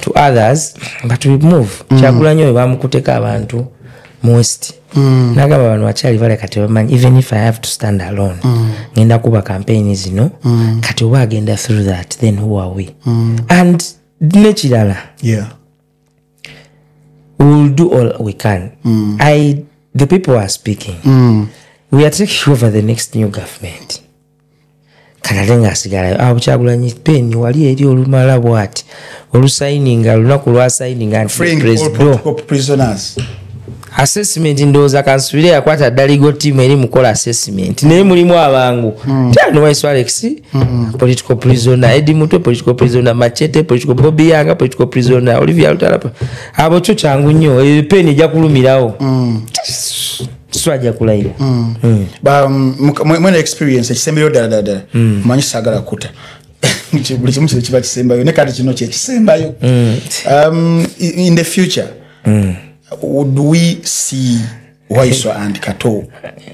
to others, but we move. Kyagulanyi we bamukuteka abantu mu West. Nagamba bano bakyali bale kati bamanyi, even if I have to stand alone, ngenda kuba campaign zino, kati oba agenda through that, then who are we? And nekirala, we will do all we can. The people are speaking. We are taking over the next new government. Kati ate ng'asigalayo abo Kyagulanyi peni wali eri olumala bw'ati olusayininga lunaku lwasayininga nti prisoners assessment ndowooza kansubire yakwata ddala legal team eri mukola assessment naye mulimu abangu tyano Waiswa Alex political prisoner, Eddie Mutwe political prisoner, Machete political, Bobby Yanga political prisoner, Olivia Lutala, abo kyo kyangu nnyo, peni ejja kulumirawo, so ajja kulayira. Mwena experience ekisembayo ddala ddala ddala, manyi saagala kuta buli kimu kino kiba kisembayo ne kati kino kyekisembayo. In the future, would we see Waiswa and Kato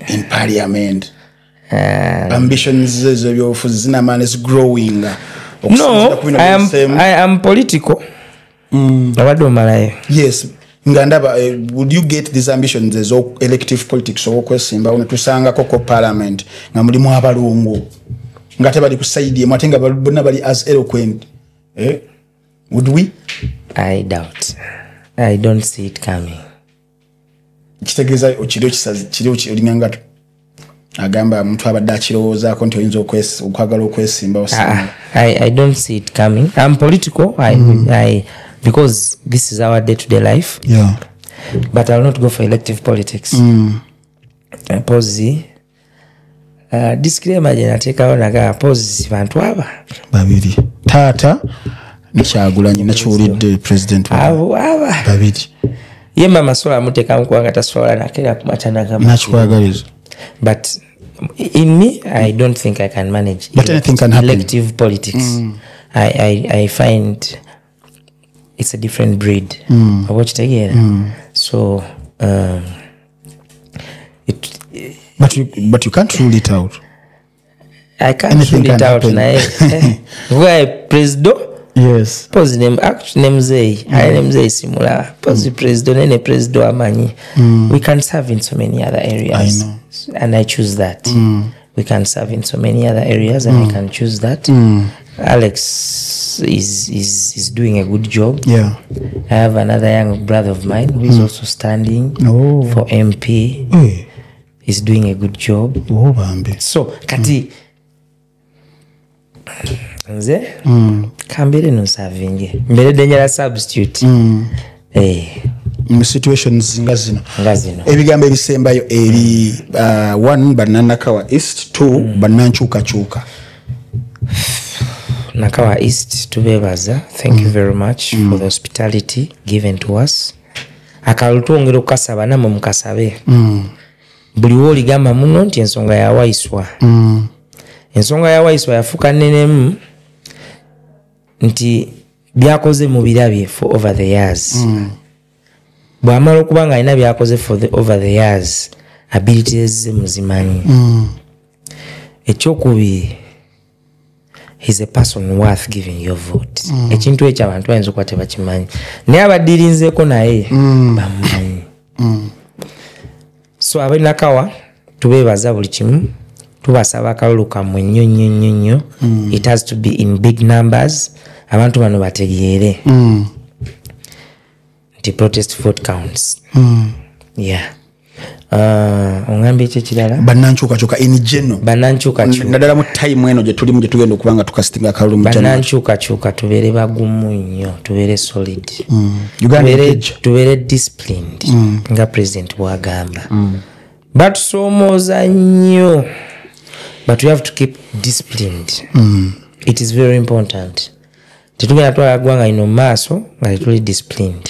in parliament? Ambitions ez'ebyobufuzi zinamaani is growing. No, I am political. Abadde omalayo. Yes. Nga ndaba, would you get these ambitions ezo elective politics okwesimbawo ne tusangako ko parliament nga mulimu abalongo nga tebali ku side emu ate nga bonna bali as eloquent, eh? Would we? I doubt. I don't see it coming. Kitegeeza okiri kiri olinganga agamba omuntu abadde akirowoozaako nti oyinza okwagala okwesimbawo. I don't see it coming. I'm political. I because this is our day-to-day life. Yeah. But I'll not go for elective politics. Pozi disclaimer gye nateekawo naga pozi bantu aba babiri, taata ne Kyagulanyi nakiwulidde president abo aba babiri. Ye mama sola amuteekamu kubanga tasobola nakeera ku makya nagamba nakikwagaliza. But in me, I don't think I can manage. But anything can happen. Elective politics. I find it's a different breed. Oba okitegeera? So but you can't rule it out. I can't rule it out. Naye president. Yes. Pozi ne mzeyi, aye ne mzeyi simulaba. Pozi president ne president amanyi. We can serve in so many other areas. I know. And I choose that. We can serve in so many other areas and I can choose that. Alex is doing a good job. Yeah. I have another young brother of mine who is also standing for MP. Hey. He's doing a good job. Oh, bambi. So kati nze kambere no servinge mbere dangerous substitute. Mu situations nga zino. Nga zino. Ebigambo ebisembayo eri 1 bannanakawa East, 2 bannankyukakyuka. Nakawa East tubebaza. Thank you very much for the hospitality given to us. Akalulu twongera okukasaba nammwe mukasabe. Buli w'oligamba muno nti ensonga ya Waiswa. Ensonga ya Waiswa yafuuka nnenemu nti byakoze mu birabye for over the years. Bw'amala okuba nga alina byakoze for the over the years, abilities ze muzimanyi. Ekyokubiri, he's a person worth giving your vote. Ekintu ekyo abantu bayinza okuba tebakimanyi, naye abaddirinzeeko naye bamumanyi. So ab'enakawa tubeebaza buli kimu, tubasaba akalulu kammwe nnyo nnyo nnyo nnyo. It has to be in big numbers. Abantu bano bategeere nti protest vote counts. Yeah. Ongambye ki ekirala? Bannankyukakyuka in general, bannankyukakyuka naddala mu time eno gye tulimu, gye tugenda okuba nga tukasitinga akalulu mu January. Bannankyukakyuka, tubeere bagumu nnyo, tubeere solid. Uganda ejja. Tubeere disciplined nga president bw'agamba. Batusoomooza nnyo, but we have to keep disciplined. It is very important. Tetugenda twala ggwanga lino mu maaso nga tetuli disciplined.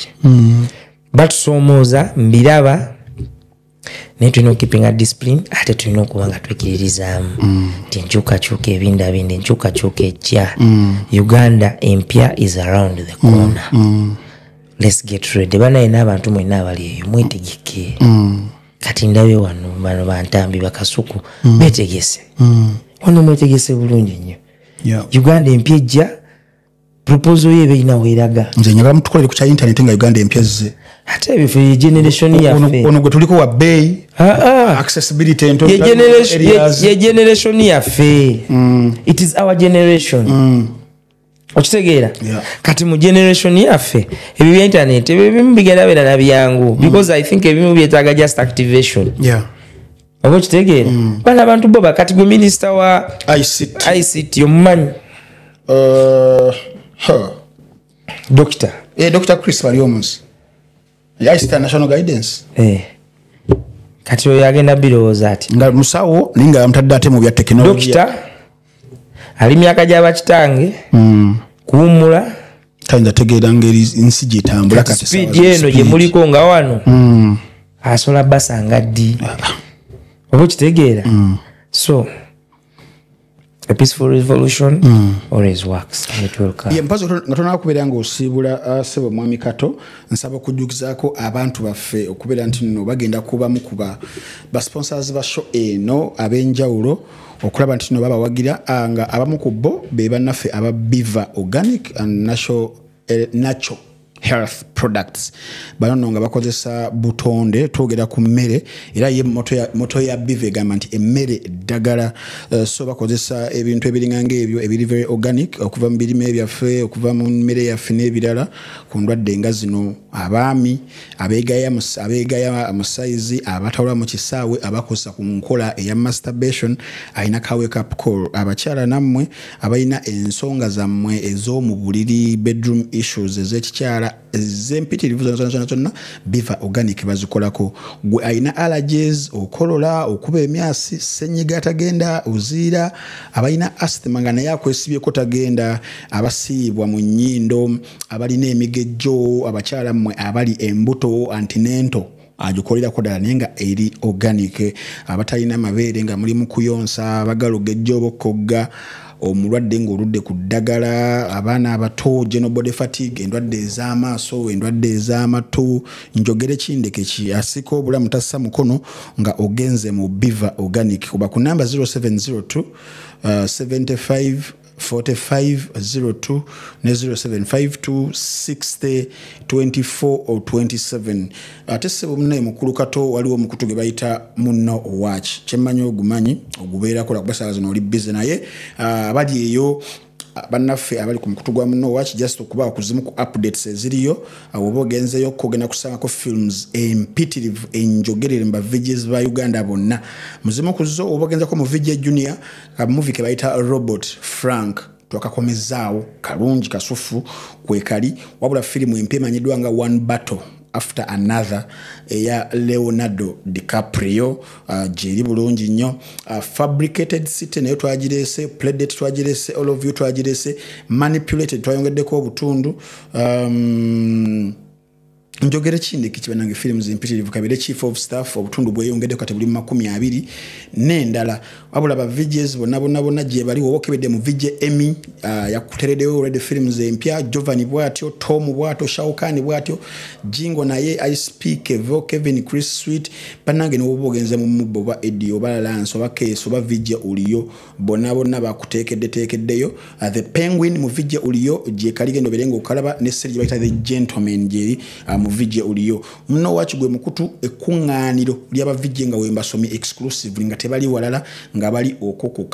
Batusoomooza, mbiraba, naye tulina okukipinga discipline, ate tulina okuba nga twekiririzaamu nti enkyukakyuka ebindabinda, enkyukakyuka ejja. Uganda empya is around the corner. Let's get ready. Banaye n'abantu mwenna abali eyo, mwetegeke. Kati ndabye wano bano bantambi bakasuku betegese wano, mwetegese bulungi nnyo. Uganda empya ejja, proposal yo eba erina weeraga. Nze njagala mutukolere ku kya internet nga Uganda empya ezze. Ate ebifo ye generation yaffe. Ono gwe tuliko wa bbeeyi, accessibility ento ye generation, ye generation yaffe. It is our generation, okitegeera? Kati mu generation yaffe, ebyo bya internet, ebyo ebimu bigenda beera na byangu, because I think ebimu byetaaga just activation. Oba okitegeera? Bano abantu bo bakati gwe minisita wa ICT, ICT omumanyi? Huh. Doctor. Dr. Chris Baryomunsi, ICT National Guidance. Kati oyo agenda birowooza ati nga musawo, naye nga bamutadde ate mu bya tekinologiya. Dokita ali myaka gy'abakitange kuwummula. Tayinza tegeera ngeri nsi gyetambula. Kati kati speed saawa eno gye muliko nga wano asobola basanga ddi? Oba okitegeera? So a peaceful revolution always works and it will come. Ye mpazi nga tonaba kubeera ng'osiibula, ssebo mwami Kato, nsaba okujjukizaako abantu baffe okubeera nti nno bagenda kubamu kuba ba sponsors ba show eno ab'enjawulo, okulaba nti nno babawagira, nga abamu ku bo be bannaffe aba Biva Organic and Natural Health Products. Bano nno nga bakozesa butonde, twogera ku mmere, era ye motto ya Biva egamba nti emmere ddagala. So bakozesa ebintu ebiringa ng'ebyo ebiri very organic, okuva mu birime byaffe, okuva mu mmere yaffe n'ebirala, ku ndwadde nga zino: abaami abeegaya mu sayizi, abatawula mu kisaawe, abakozesa ku nkola eya masturbation, alina ka wake up call. Abakyala nammwe abalina ensonga zammwe ez'omu buliri, bedroom issues ez'ekikyala ez'empitirivu, zonna zonna zonna, Biva Organic bazikolako. Gwe alina allergies, okolola, okuba emyasi, senyiga tagenda, oziira, abalina asthma nga naye akwesibyeko tagenda, abasiibwa mu nnyindo, abalina emigejjo, abakyala mmwe abali embuto, antenatal agikolerako ddala, naye nga eri organic. Abatalina mabeere nga muli mu kuyonsa, abagala ogejja oba okogga, omulwadde ng'oludde ku ddagala, abaana abato, general body fatigue, endwadde ez'amaaso, endwadde ez'amatu, njogere kindeke ki, asika obulamu tassa mukono nga ogenze mu Biva Organic. Kuba ku namba 0702 75 45 02 ne 0752 60 24 or 27. Ate ssebo munnaye mukulu Kato, waliwo omukutu gwe bayita Munno Watch, kyemmanyi ogumanyi, ogubeerako, lwakuba saawa zino oli busy, naye abali eyo, bannaffe abali ku mukutu gwa Munno Watch, just okuba kuzimu ku updates eziriyo, oba ogenzeyo kogenda kusangako films empitirivu enjogerere mu ba VJs ba Uganda bonna. Muzimu ku zo, oba ogenzako mu VJ Junior, ka movie ke bayita Robot Frank twakakomezaawo, kalungi kasufu kwekali. Wabula firimu empya emanyiddwa nga One Battle After Another eya Leonardo DiCaprio gyeri bulungi nnyo. Fabricated City nayo twagireese, Playdate twagireese, All of You twagireese, Manipulated twayongeddeko obutundu. Njogere kindi kibanange, films empitirivu kabire. Chief of Staff obutundu bweyongeddeko, kati buli 20 n'endala. Wabula ba VJs bonna bonna bonna gye bali, woba okebedde mu VJ Emmy, yakutereddeyo already films empya. Jovan bwatyo, Tom bwatyo, Shaukani bwatyo, Jingo naye, Isp Kevo, Kevin, Chris Sweet, bannange newoba ogenze mu Mubbo oba Edi oba Lance oba Case oba VJ Uliyo, bonna bonna bakuteekedde teekeddeyo. The Penguin mu VJ Uliyo gye kali, genda obeere ng'okalaba, ne series gye bayita The Gentleman gyeri. Mu VJ oliyo Muno Watch gwe mukutu ekkuŋŋaaniro ly'aba VJ nga wembasomye exclusively nga tebali walala, nga bali okwo.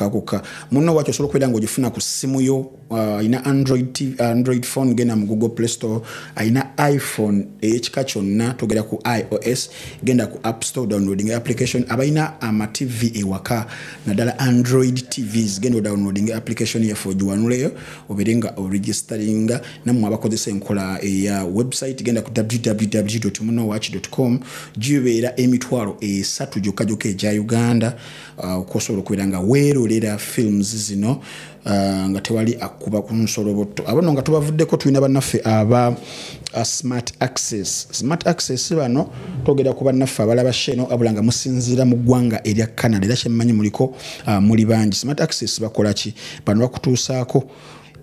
Muno Watch osobola okubeera ng'ogifuna ku ssimu yo. Ayina Android TV, Android phone, genda mu Google Play Store. Ayina iPhone ey'ekika kyonna, togera ku iOS, genda ku App Store, downloading application. Abalina ama TV ewaka, naddala Android TVs, genda downloading application yaffe ogiwanuleyo obeere nga oregisteringa. Nammwe abakozesa enkola eya website, genda ku www.munowatch.com. Gibeera 30,000 gyokka gyokka egya Uganda, okwosobola okubeera nga weerolera films zino nga tewali akuba ku nsolobotto. Abano nga tubavuddeko, tulina bannaffe aba Smart Access. Smart Access bano twogera ku bannaffe abalaba sheno abula nga musinziira mu ggwanga erya Canada, era kyemmanyi muliko muli bangi. Smart Access bakola ki? Bano bakutuusaako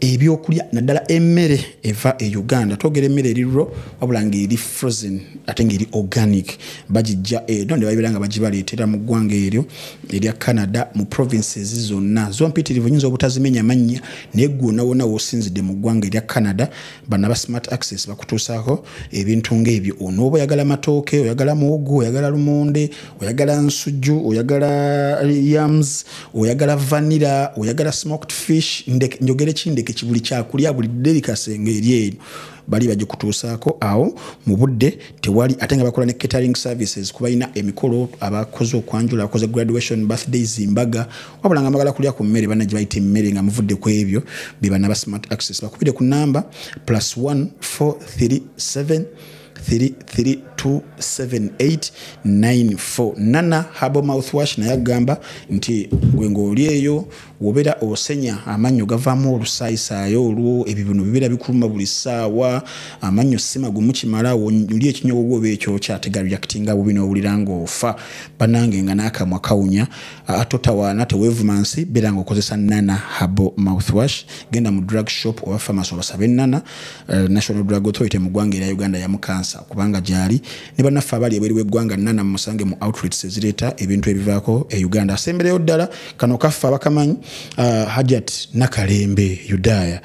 ebyokulya, naddala emmere eva e Uganda. Twogera emmere eri raw wabula ng'eri frozen ate ng'eri organic. Bagijja eno ne babeera nga bagibaleetera mu ggwanga eryo erya Canada mu provinces zonna zompitirivu, nyinza obutazimenya mannya, naye gwonna wonna w'osinzidde mu ggwanga erya Canada, bano aba Smart Access bakutuusaako ebintu ng'ebyo. Onooba oyagala matooke, oyagala muwogo, oyagala lumonde, oyagala nsujju, oyagala yams, oyagala vanilla, oyagala smoked fish, njogere kindeke, buli kyakulya, buli delicacy ng'eri eno bali bagikutuusaako awo mu budde tewali. Ate nga bakola ne catering services kubalina emikolo, abakoze okwanjula, abakoze graduation, birthdays, embaga, wabula nga mwagala kulya ku mmere banna gye bayita emmere nga muvudde ku ebyo bye bana ba Smart Access. Bakubire ku namba +1 437 3327894. Nana Herbal Mouthwash naye agamba nti gwe ng'oli eyo wobeera osenya, amannyo gavaamu olusaayisaayo olwo, ebibuno bibeera bikuluma buli ssaawa, amannyo si magumu kimala, oli ekinyogogo oba ekyokya ate gareactinga bubi n'owulira ng'ofa, bannange nga n'akamwa kawunya, totawaana, teweevuma nsi, beera ng'okozesa Nana Herbal Mouthwash. Genda mu drug shop oba pharmacy obasabe Nana. National Drug Authority mu ggwanga erya Uganda yamukansa kubanga gyali ne bannaffe abali ebweru w'eggwanga, Nana musange mu outlets ezireeta ebintu ebivaako e Uganda. Asembereyo ddala kano kaffe abakamanyi, Hajat Nakalembe Yudaya,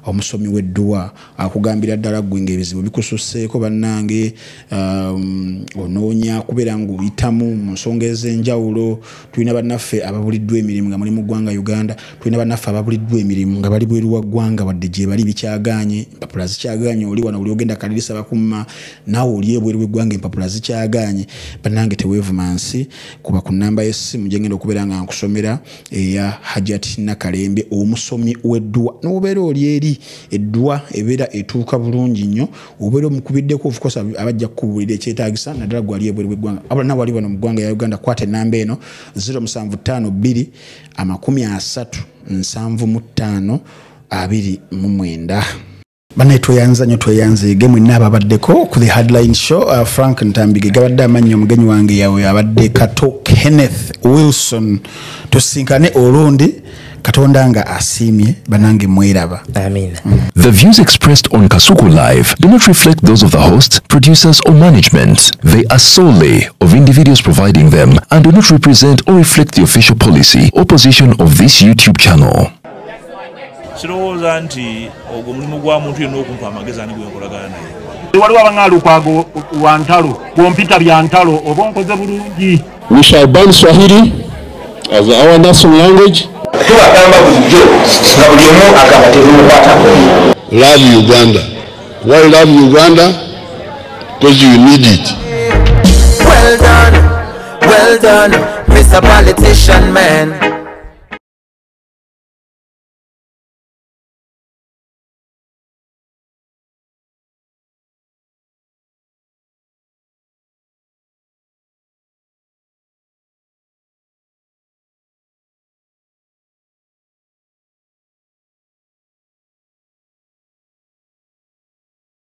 omusomi w'edduwa, akugambira ddala ggwe ng'ebizibu bikususseeko, bannange, onoonya kubeera ng'oyitamu mu nsonga ez'enjawulo. Tulina bannaffe ababuliddwa emirimu nga muli mu ggwanga Uganda, tulina bannaffe ababuliddwa emirimu nga bali bweru wa ggwanga, wadde gye bali bikyagaanye, empapula zikyagaanye. Oli wano oli ogenda kalirisa bakumma, naawe oli ebweru w'eggwanga empapula zikyagaanye. Bannange, teweevuma nsi, kuba ku nnamba y'essimu gye ngenda okubeera nga nkusomera eya Hajat Nakalembe omusomi w'edduwa, n'obeera oli eri edduwa ebeera etuuka bulungi nnyo, obeera omukubiddeko, of course abajja kukubuulira ekyetaagisa, naddala gwali ebweru w'eggwanga. Abula nawe wali wano mu ggwanga ya Uganda, kwata ennamba eno 0752 30 75 29. Bannaye, tweyanza nnyo, tweyanzeege mwenna ababaddeko ku The Hardline Show. Frank Ntambige gabadde amannya, omugenyi wange yawe abadde Kato Kenneth Wilson. Tusinkane olundi Katonda nga asiimye. Banange, mweraba. Amina. The views expressed on Kasuku Live do not reflect those of the hosts, producers, or management. They are solely of individuals providing them and do not represent or reflect the official policy or position of this YouTube channel. Sirowooza nti ogwo mulimu gwa muntu yenna okumpa amagezi ani gwe nkolagana naye. Waliwo abaŋŋamba Lukwago wa ntalo, bw'ompita bya ntalo oba onkoze bulungi. We shall ban Swahili as our national language. Tubagamba bulijjo nga buli omu agamba tebimukwatako. Love Uganda. Why love Uganda? Because you need it. Well done, well done, Mr. Politician Man.